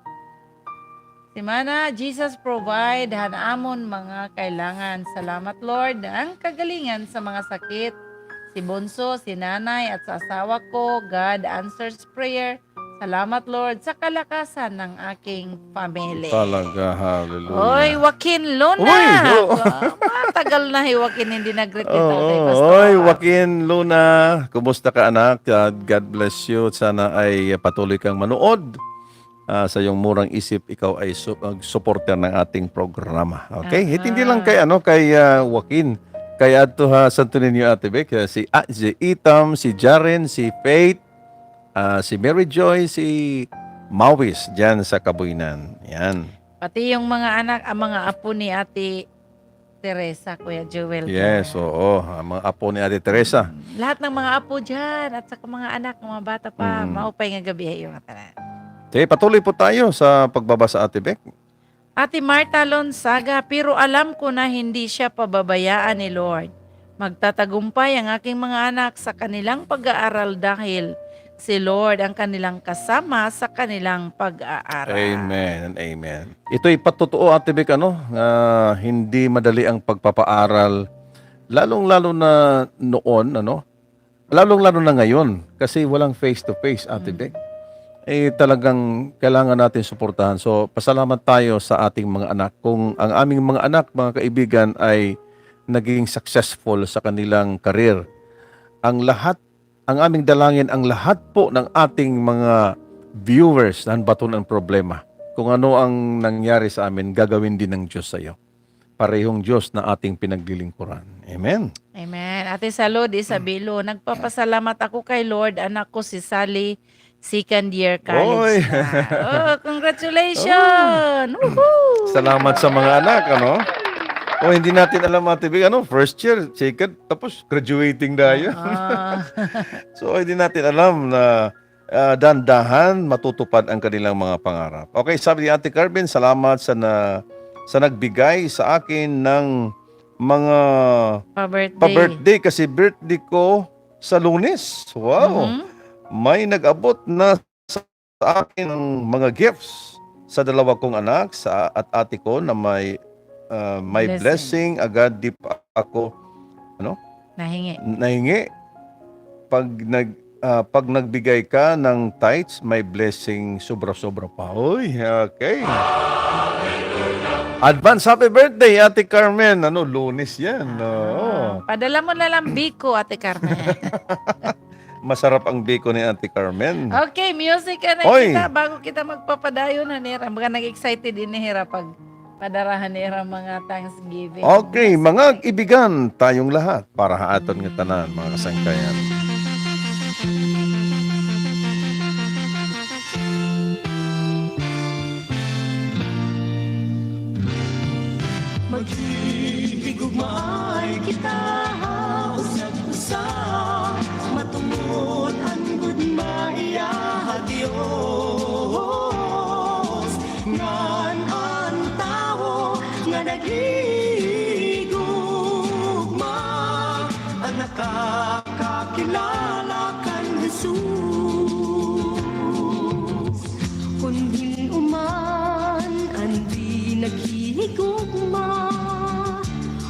Semana, Jesus provide han amon mga kailangan. Salamat, Lord, an kagalingan sa mga sakit. Si Bunso, si Nanay, at sa asawa ko, God answers prayer. Salamat, Lord, sa kalakasan ng aking family. Talaga, hallelujah. Oy, Joaquin Luna. Uy, oo. Matagal na hi Joaquin hindi nag-greet ni Tatay Pastor. Oy, Joaquin Luna, kumusta ka, anak? Ah, God bless you. Sana ay patuloy kang manood. Ah, sa iyong murang isip, ikaw ay su-, ah, supporter ng ating programa. Okay? Aha. Hindi lang kay, ano, kay, ah, Joaquin. Kay adto ha Santo Niño, Ate Bec, ah, si, ah, si Itam, si Jaren, si Faith, ah, si Mary Joy, si Mawis, diyan sa Kabuinan. Yan. Pati yung mga anak, ang mga apo ni Ate Teresa, Kuya Joel. Yes, oo. Ang mga apo ni Ate Teresa. Mm. Lahat ng mga apo diyan at saka mga anak, mga bata pa, mm, maupay nga gabi ha iyo ngatanan. Sige, patuloy po tayo sa pagbabasa, Ate Bec. Ate Martha Lonzaga, pero alam ko na hindi siya pababayaan ni Lord. Magtatagumpay ang aking mga anak sa kanilang pag-aaral dahil si Lord ang kanilang kasama sa kanilang pag-aaral. Amen and amen. Ito'y patotoo, Ate Bec, ano, nga hindi madali ang pagpapaaral, lalong-lalo na noon, ano, lalong-lalo na ngayon, kasi walang face-to-face, Ate Bec. Mm. Eh, talagang kailangan natin suportahan. So, pasalamat tayo sa ating mga anak. Kung ang aming mga anak, mga kaibigan, ay naging successful sa kanilang career, ang lahat, ang aming dalangin, ang lahat po ng ating mga viewers na baton ang problema. Kung ano ang nangyari sa amin, gagawin din ng Diyos sa iyo. Parehong Diyos na ating pinaglilingkuran. Amen. Amen. Ate Salud Isabelo, nagpapasalamat ako kay Lord, anak ko si Sally Second year college na. Oh, congratulations! Woohoo! Salamat sa mga anak, ano? Oh, hindi natin alam, Ate Vic, ano, first year, second, tapos graduating na yun. So, hindi natin alam na, ah, dandahan matutupad ang kanilang mga pangarap. Okay, sabi ni Ate Carmen, salamat sa na-, sa nagbigay sa akin ng mga pa-birthday. Pa-birthday kasi birthday ko sa Lunes. Wow! May nag-abot na sa akin ng mga gifts sa dalawa kong anak sa, at ate ko na may, ah, may blessing. Agad di pa ako, ano? Nahingi. Nahingi. Pag nag-, ah, pag nagbigay ka ng tithes, may blessing sobra-sobra pa. Uy, okay. Advance happy birthday, Ate Carmen. Ano, Lunes yan. Oo. Padala mo na lang biko, Ate Carmen. Masarap ang biko ni Ate Carmen. Okay, music na kita bago kita magpapadayon han ira. Mga nag-excited ini hira pag padarahan nira mga Thanksgiving. Okay, mga kaibigan, tayong lahat para ha aton nga tanan, mga kasangkayan. Maghihigugmaay kita ha usag-usa, matungod an gugma iya ha Dios, ngan an tawo nga naghihigugma an nakakakilala kan Jesus. Kon hin-o man an di naghihigugma,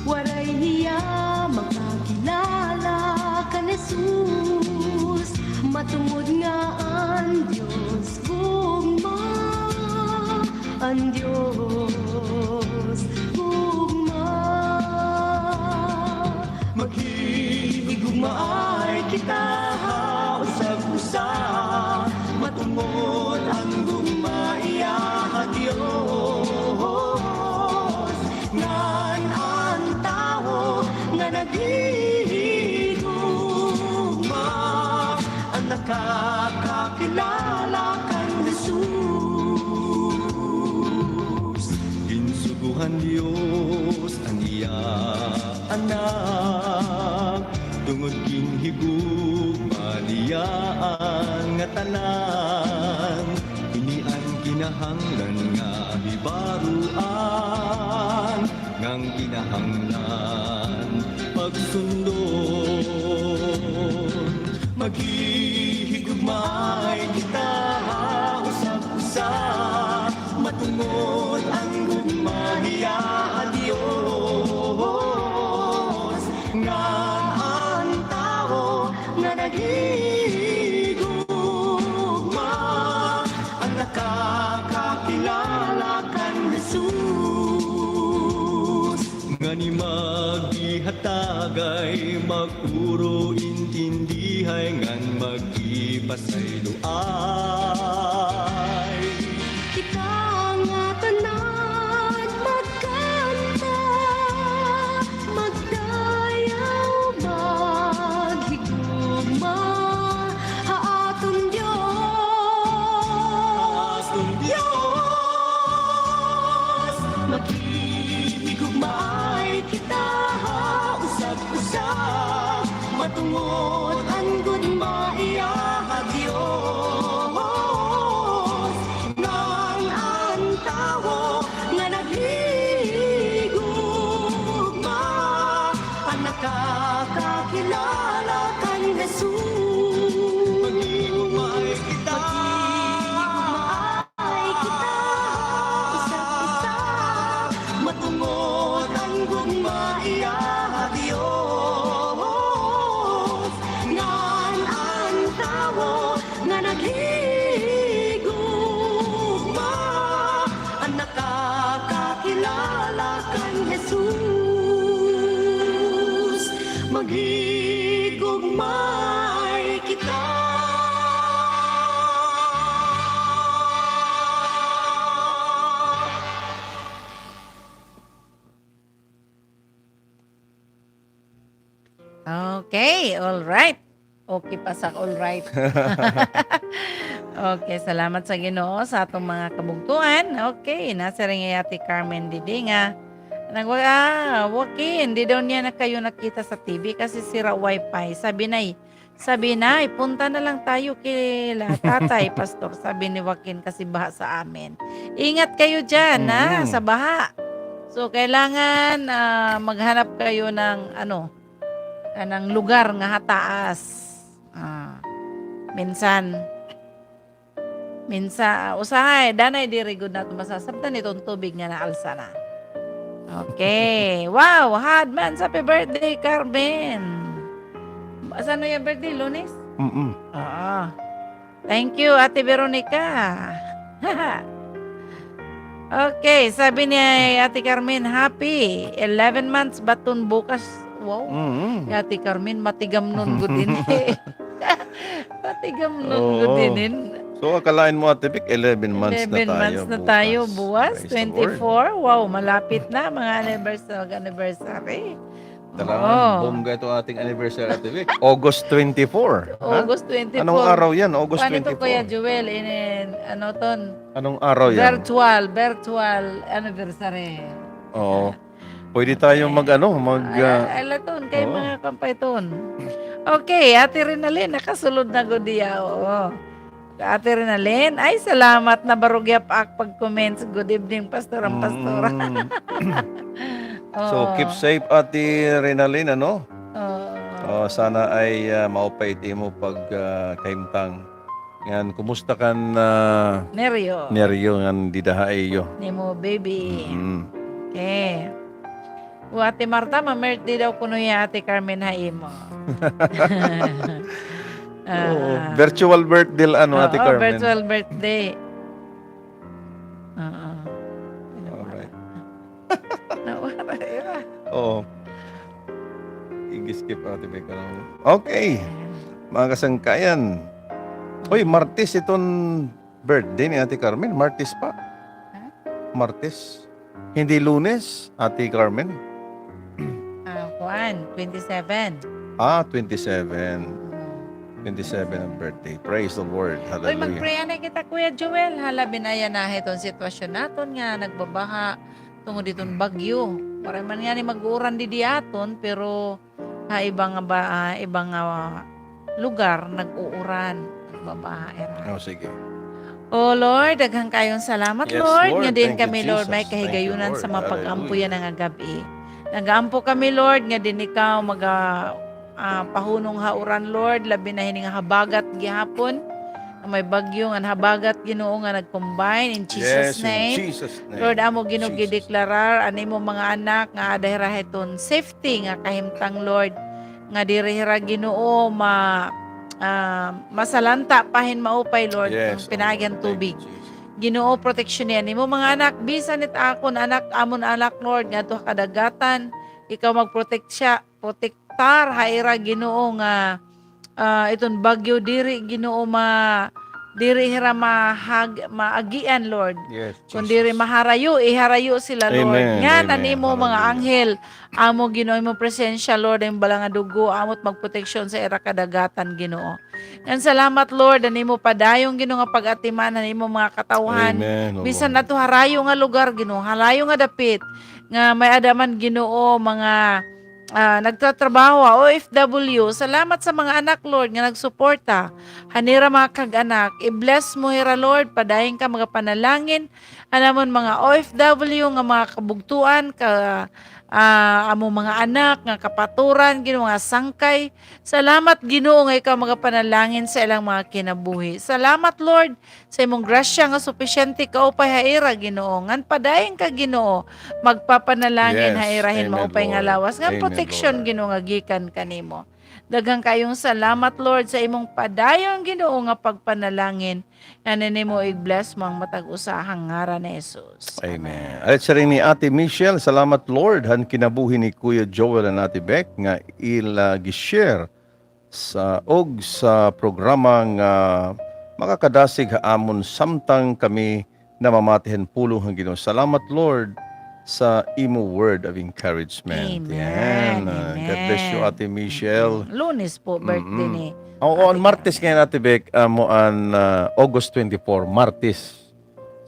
waray hiya makakilala kan Jesus, matungod nga an Dios gugma, an Dios gugma. Maghihigugmaay kita ha usag-usa, matungod an gugma iya ha Dios, ngan an tawo nga naghihigugma an nakakakilala kan Jesus. Ginsugo han Dios an iya Anak, tungod ginhigugma niya an ngatanan. Ini an kinahanglan nga hibaroan, ngan kinahanglan pagsundon. Maghihigugmaay kita ha usag-usa, matungod an gugma niya ha Dios, ngan an tawo nga naghigugma an nakakakilala kan Jesus. Ngani magdihatagay, mag-uro, intindihay, ngan magkipasayloay. Kita ngatanan magkanta, magdayaw, maghigugma ha aton Dios. Ha aton Dios. Maghihigugmaay kita ha usag-usa, matungod an gugma iya ha Dios, ngan an tawo nga naghigugma an nakakakilala kan Jesus. Maghigugmaay kita. Maghigugmaay kita, usag-usa, matungod an gugma iya ha Dios, ngan an tawo nga naghigugma an nakakakilala kan Jesus. Maghigugmaay kita. Okay, all right. Okay pa sa, all right. Okay, salamat sa Ginoo sa aton mga kabugtoan. Okay, nasiring hi Ate Carmen didi nga nagwa-, ah, Joaquin, di daw niya na kayo nakita sa T V kasi sira wifi. Sabi na, sabi na, "Punta na lang tayo kila tatay, pastor," sabi ni Joaquin kasi baha sa amin. Ingat kayo dyan, ha, sa baha. So, kailangan, ah, maghanap kayo ng, ano, kanang lugar nga hataas. Ah, minsan, minsan, ah, usahay, danay diri gud nato masasabtan iton tubig nga naalsa na. Okay. Wow, advance happy birthday, Carmen. Asa na yung birthday? Lunes? Mm-mm. Oo. Thank you, Ate Veronica. Okay, sabi ni Ate Carmen, happy. Eleven months, baton bukas. Wow. Mm-hmm. Ate Carmen, matigamnon gud ini. Matigamnon gud ini. So, akalain mo, Ate Vic, eleven months na tayo buwas. Eleven months na tayo buwas, twenty-four. Praise the Lord. Wow, malapit na, mga anniversary, mag-anniversary. Talagang bongga ito ating anniversary, Ate Vic. August twenty-four, ha? August twenty-four. Anong araw yan? August twenty-four. Paano ito, Kuya Joel? In, in, ano ton? Anong araw yan? Virtual, virtual anniversary. Oo. Pwede tayong mag, ano, mag, ah, ay, laton, kay mga kampay ton. Okay, Ate Rinalyn, nakasulod na gud iya, oo. Ate Rinalyn, ay, salamat na barog ya pa ak pag-comments. Good evening, Pastor and Pastora. Mm. So, keep safe, Ate Rinalyn, ano? Oo. Oh, sana ay, ah, maupay it imo pag, ah, kahimtang. Ngan, kumusta kan, ah, neryo? Neryo ngan dida ha iyo. Nimo baby. Mm. Okay. O, Ate Marta, ma-birthday daw kuno ya Ate Carmen ha imo. Oo. Ah. Virtual birthday la, ano, Ate Carmen? Oo, virtual birthday. Oo. Alright. Nawara ira. Oo. Ig-skip, Ate Becca, lang. Okay. Ayan. Mga kasangkayan. Uy, Martes iton birthday ni Ate Carmen. Martes pa. Ha? Martes. Hindi Lunes, Ate Carmen? Ah, kuan, twenty-seven. Ah, twenty-seven. Mm. Twenty-seven ang birthday. Praise the Lord. Hallelujah. Uy, mag-pray anay kita, Kuya Joel. Hala, binaya na hiton sitwasyon naton nga nagbabaha tungod hiton bagyo. Waray man ngani mag-uuran didi aton, pero ha iba nga ba, ah, iba nga lugar, nag-uuran, nagbabaha, ira. Oh, sige. O Lord, daghan kayong salamat, Lord, nga diin kami, Lord, may kahigayunan sa mapag-ampo yana nga gab-i. Nag-aampo kami, Lord, nga diin ikaw maga-, ah, pahunong ha uran, Lord, labi na hini nga habagat gihapon. Nga may bagyo ngan habagat, Ginoo, nga nag-combine in Jesus' name. Yes, in Jesus' name. Lord, amo, Ginoo, gideklarar an imo mga anak nga ada hira hiton safety nga kahimtang, Lord, nga diri hira, Ginoo, ma-, ah, masalanta pa hin maupay, Lord, an pinaagi han tubig. Yes, Lord. Thank you, Jesus. Ginoo, proteksyon niya an imo mga anak, bisan it akon anak, amon anak, Lord, ngadto ha kadagatan, ikaw magproteksya-, protek-, tar ha ira, Ginoo, nga, ah, iton bagyo diri, Ginoo, ma-, diri hira mahag-, maagian, Lord. Yes, Jesus. Kun diri maharayo, iharayo sila, Lord. Amen, amen. Ngan an imo mga anghel, amo, Ginoo, imo presensya, Lord, an bala nga dugo, amo't magproteksyon sa ira kadagatan, Ginoo. Ngan salamat, Lord, an imo padayon, Ginoo, nga pag-atiman han imo mga katawhan. Amen, O Lord. Bisan adto harayo nga lugar, Ginoo, harayo nga dapit, nga may-ada man, Ginoo, mga ah, nagtatrabaho, O F W. Salamat sa mga anak, Lord, nga nagsuporta han ira mga kag-anak. I-bless mo hira, Lord. Padayon ka magapanalangin han amon mga O F W nga mga kabugtoan, ka, ah, amon mga anak nga kapaturan, Ginoo, nga sangkay. Salamat, Ginoo, nga ikaw magapanalangin sa ilang mga kinabuhi. Salamat, Lord, sa imong grasya nga supisyente kaupay ha ira, Ginoo. Ngan padayon ka, Ginoo, magpapanalangin ha ira hin maupay nga lawas. Yes. Amen, Lord. Ngan proteksyon, Ginoo, nga gikan kanimo. Daghan kaayong salamat, Lord, sa imong padayon, Ginoo, nga pagpanalangin. Ngan nimo i-bless mo an matag usa ha ngaran ni Jesus. Amen. Amen. At siring ni Ate Michelle, salamat, Lord, han kinabuhi ni Kuya Joel ngan Ate Bec nga ila gi-share sa, og sa programa nga makakadasig ha amon samtang kami namamati han pulong han Ginoo. Salamat, Lord. sa imo word of encouragement. Amen. Yan. Ah, God bless you, Ate Michelle. Lunes po, birthday ni Ate Bec. Oo, on Martes ngayon, Ate Bec, amo an, ah, August twenty-four, Martes.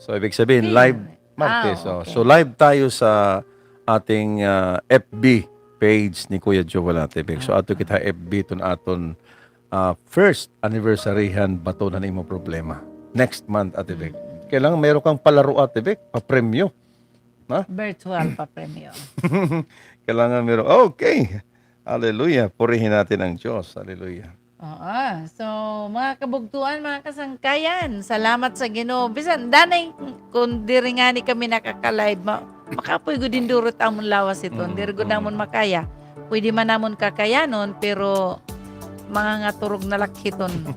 So, ibig sabihin, live Martes. Ah, okay. So, live tayo sa ating, ah, F B page ni Kuya Joel, Ate Bec. So, ato kita F B iton aton, ah, first anniversary han Baton han Imo Problema. Next month, Ate Bec. Kailangan meron kang palaro, Ate Bec, papremyo. Ha? Virtual papremyo. Kailangan meron. Okay. Hallelujah. Purihin natin ang Diyos. Hallelujah. Oo. So, mga kabugtuan, mga kasangkayan, salamat sa Ginoo. Bisan, danay, kung diri ngani kami nakaka-live, ma-, makapoy gud hindurot amon lawas iton. Diri gud namon makaya. Pwede man namon kakayanon, pero mangangaturog na la hiton.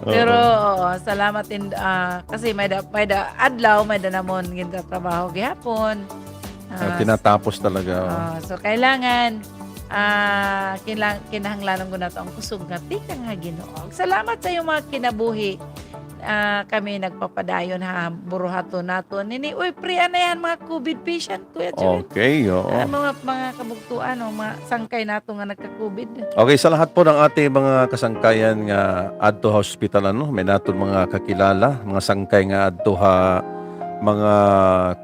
Pero, oo, salamat in, ah, kasi may da, may da adlaw, may da namon gintatrabaho gihapon. Ah, tinatapos talaga, oh. Ah, so, kailangan, ah, kinlang-, kinahanglanon gud nato an kusog nga tikang ha Ginoo. Salamat sa iyo mga kinabuhi. Ah, kami nagpapadayon ha buruhaton naton. Nini, uy, free anay han mga covid patient, Kuya Joel. Okay, oo. An mga, mga kabugtuan, o mga sangkay nato nga nagka-covid. Okay, sa lahat po ng ating mga kasangkayan nga adto ha hospital, ano, may naton mga kakilala, mga sangkay nga adto ha mga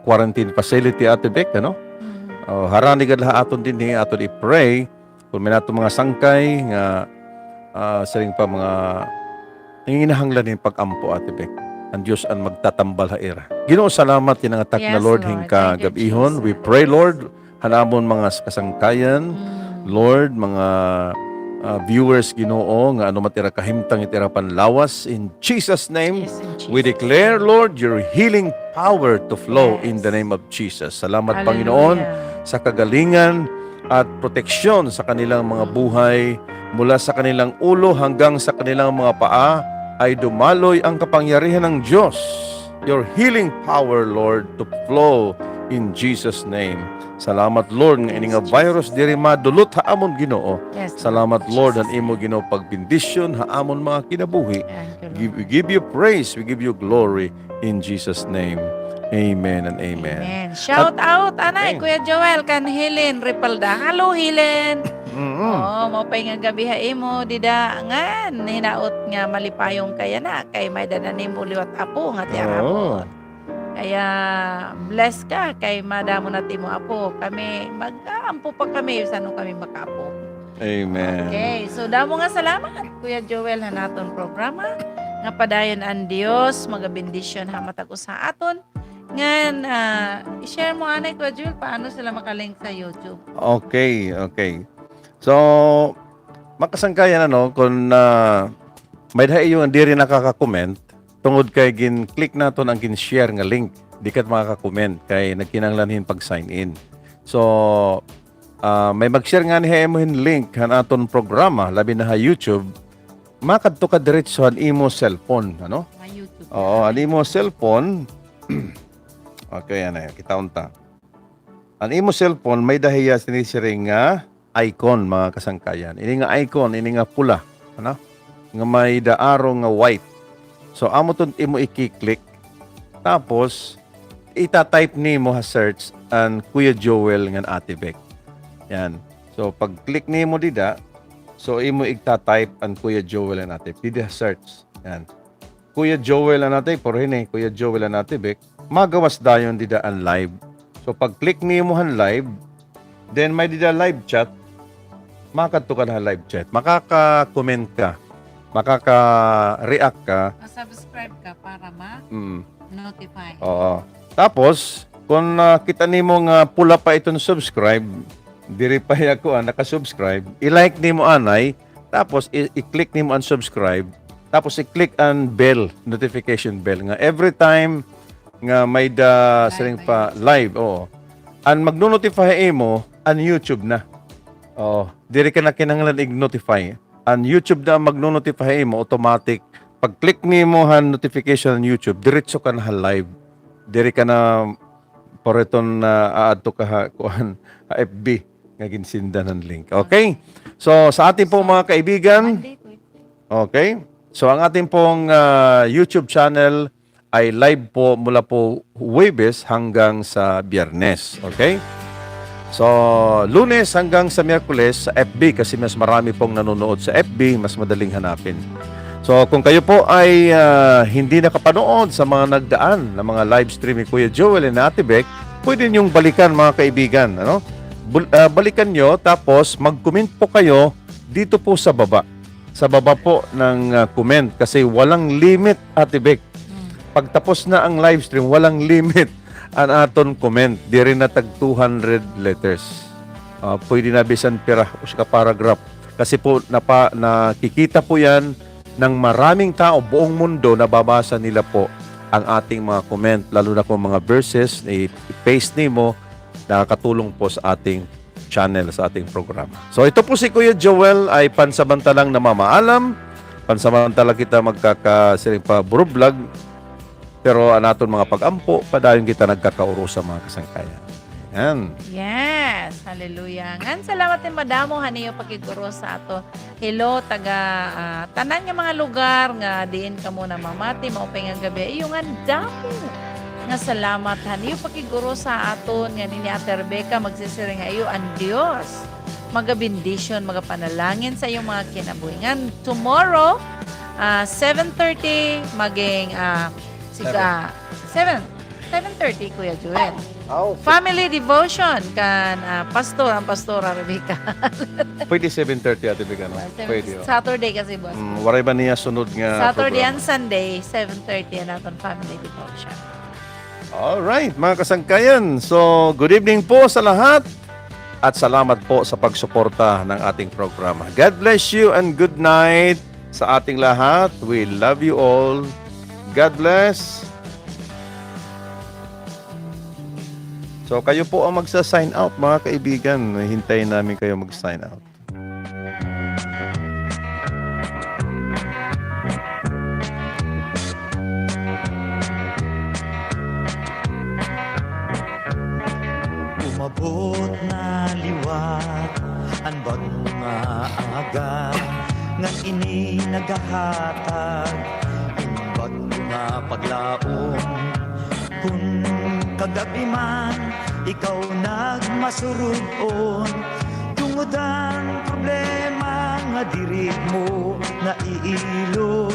quarantine facility, Ate Bec, ano? Mm. O, harani gad la ha aton dinhi, aton i-pray. Kon may naton mga sangkay nga, ah, siring pa mga nanginginahanglan hin pag-ampo, Ate Bec. An Diyos an magtatambal ha ira. Ginoo, salamat, ginangatak na, Lord, hin kagab-ihon. We pray, Lord, han amon mga s-, kasangkayan, Lord, mga, ah, viewers, Ginoo, nga ano man it ira kahimtang, it ira panlawas, in Jesus' name, we declare, Lord, your healing power to flow in the name of Jesus. Salamat, Panginoon, sa kagalingan at proteksyon sa kanilang mga buhay, mula sa kanilang ulo hanggang sa kanilang mga paa ay dumaloy ang kapangyarihan ng Diyos. Your healing power, Lord, to flow in Jesus' name. Salamat, Lord, nga ini nga virus diri madulot ha amon, Ginoo. Salamat, Lord, han imo, Ginoo, pagbendisyon ha amon mga kinabuhi. We give you praise, we give you glory in Jesus' name. Amen and amen. Amen. Shout out anay, Kuya Joel, kan Helen Ripalda. Hello, Helen. Oo, maupay nga gab-i ha imo dida, ngan hinaot nga malipayon ka yana kay may-ada na nimo liwat apo nga tiarabon. Kaya bless ka kay madamo na it imo apo. Kami, mag-aampo pa kami, san-o kami makaapo. Amen. Okay, so damo nga salamat, Kuya Joel, han aton programa. Nga padayon an Dios magabendisyon ha matag usa ha aton. Ngan, ah, i-share mo anay, Kuya Joel, paano sila makalink sa YouTube? Okay, okay. So, mga kasangkayan, ano, kon, ah, may-ada ha iyo nga diri nakaka-comment, tungod kay gin-click naton an gin-share nga link, di ka makaka-comment kay nagkinahanglan hin pag-sign in. So, ah, may mag-share ngani ha imo hin link han aton programa, labi na ha YouTube, makadto ka diretso han imo cellphone, ano? Ha YouTube. Oo, an imo cellphone. Okay, anay, kitaon ta. An imo cellphone, may-ada hiya sinisiring nga icon, mga kasangkayan. Ini nga icon, ini nga pula, ano? Nga may-ada arrow nga white. So, amo iton imo iki-click. Tapos, ita-type nimo ha search an Kuya Joel ngan Ate Bec. Yan. So, pag-click nimo dida, so, imo igta-type an Kuya Joel ngan Ate Bec dida ha search. Yan. Kuya Joel ngan Ate, pero hini, Kuya Joel ngan Ate Bec, magawas dayon dida an live. So, pag-click nimo han live, then may dida live chat, makadto ka na han live chat. Makaka-comment ka, makaka-react ka. Ma-subscribe ka para ma-notify. Oo. Tapos, kon nakita nimo nga pula pa iton subscribe, diri pa hiya kuan, naka-subscribe, i-like nimo anay, tapos i-, i-click nimo an subscribe, tapos i-click an bell, notification bell, nga every time nga may-ada siring pa live, oo. An magno-notify imo, an YouTube na. Oo, diri ka na kinahanglan ig-notify. An YouTube na an magno-notify imo, automatic. Pag-click nimo han notification han YouTube, diretso ka na ha live. Diri ka na para iton, ah, aadto ka ha, kuan, ha F B nga ginsendan han link. Okay? So, sa atin pong mga kaibigan, okay? So, ang atin pong, ah, YouTube channel ay live po mula po Huwebes hanggang sa Biyernes. Okay? So, Lunes hanggang sa Miyerkules sa F B kasi mas marami pong nanonood sa F B, mas madaling hanapin. So, kung kayo po ay, ah, hindi nakapanood sa mga nagdaan na mga live stream ni Kuya Joel and Ate Bec, pwede niyong balikan, mga kaibigan, ano? Bul-, ah, balikan niyo, tapos mag-comment po kayo dito po sa baba. Sa baba po ng, ah, comment kasi walang limit, Ate Bec. Mm. Pagtapos na ang live stream, walang limit an aton comment. Diri na tag two hundred letters. Ah, pwede na bisan pira, usa ka paragraph. Kasi po, napa-, nakikita po yan ng maraming tao, buong mundo, nababasa nila po ang ating mga comment, lalo na kung mga verses, i-, i-paste nimo, nakakatulong po sa ating channel, sa ating programa. So, ito po si Kuya Joel ay pansamantalang namamaalam. Pansamantala kita magkaka-, siring pa, vlog. Pero an aton mga pag-ampo, padayon kita nagkakaurusa, mga kasangkayan. Yan. Yes, hallelujah. Ngan salamat hin madamo han iyo pakig-urusa ato. Hello, taga, ah, tanan nga mga lugar nga diin kamo namamati, maupay nga gab-i ha iyo, ngan damo nga salamat han iyo pakig-urusa aton, ngan ini Ate Rebecca magsisiring ha iyo, an Dios magabendisyon, magapanalangin sa iyo mga kinabuhi. Ngan tomorrow, ah, seven thirty, maging, ah, Siga, seven. Seven, seven thirty, Kuya Joel. Ah, okay. Family devotion kan, ah, pastor, an Pastora Rebecca. Pwede seven thirty, Ate Rebecca, no? Ah, seven, pwede, oh. Saturday kasi, boss. Mm, waray ba niya sunod nga Saturday program? And Sunday, seven thirty an aton family devotion. All right, mga kasangkayan. So, good evening po sa lahat. At salamat po sa pagsuporta ng ating programa. God bless you and good night sa ating lahat. We love you all. God bless. So, kayo po ang magsa-sign out, mga kaibigan. Hintayin namin kayo mag-sign out. Umabot na liwat an bag-o nga aga, ngan ini nagahatag hin bag-o nga paglaom. Kon kagab-i man ikaw nagmasurug-on, tungod an problema nga diri mo naiilo.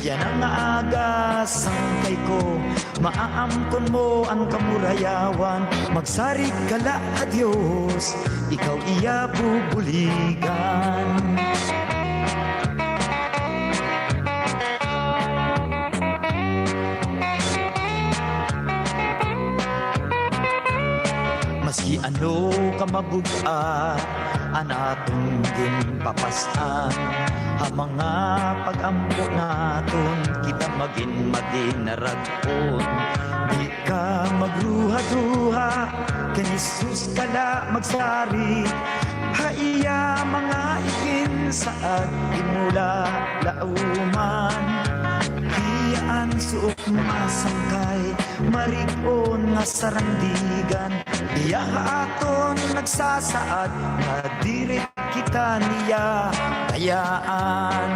Yana nga aga, sangkay ko, maaamkon mo an kamurayawan. Magsarig ka la ha Dios, ikaw iya bubuligan. Maski ano ka mabug-at an aton ginpapas-an, ha mga pag-ampo naton kita magin madinarag-on. Di ka magruha-ruha, kan Jesus ka la magsarig, ha iya mga iginsaad, di mo la lauman. Hiya an suot masangkay, marig-on nga sarandigan. Iya ha aton nagsasaad, nga diri kita niya dayaan.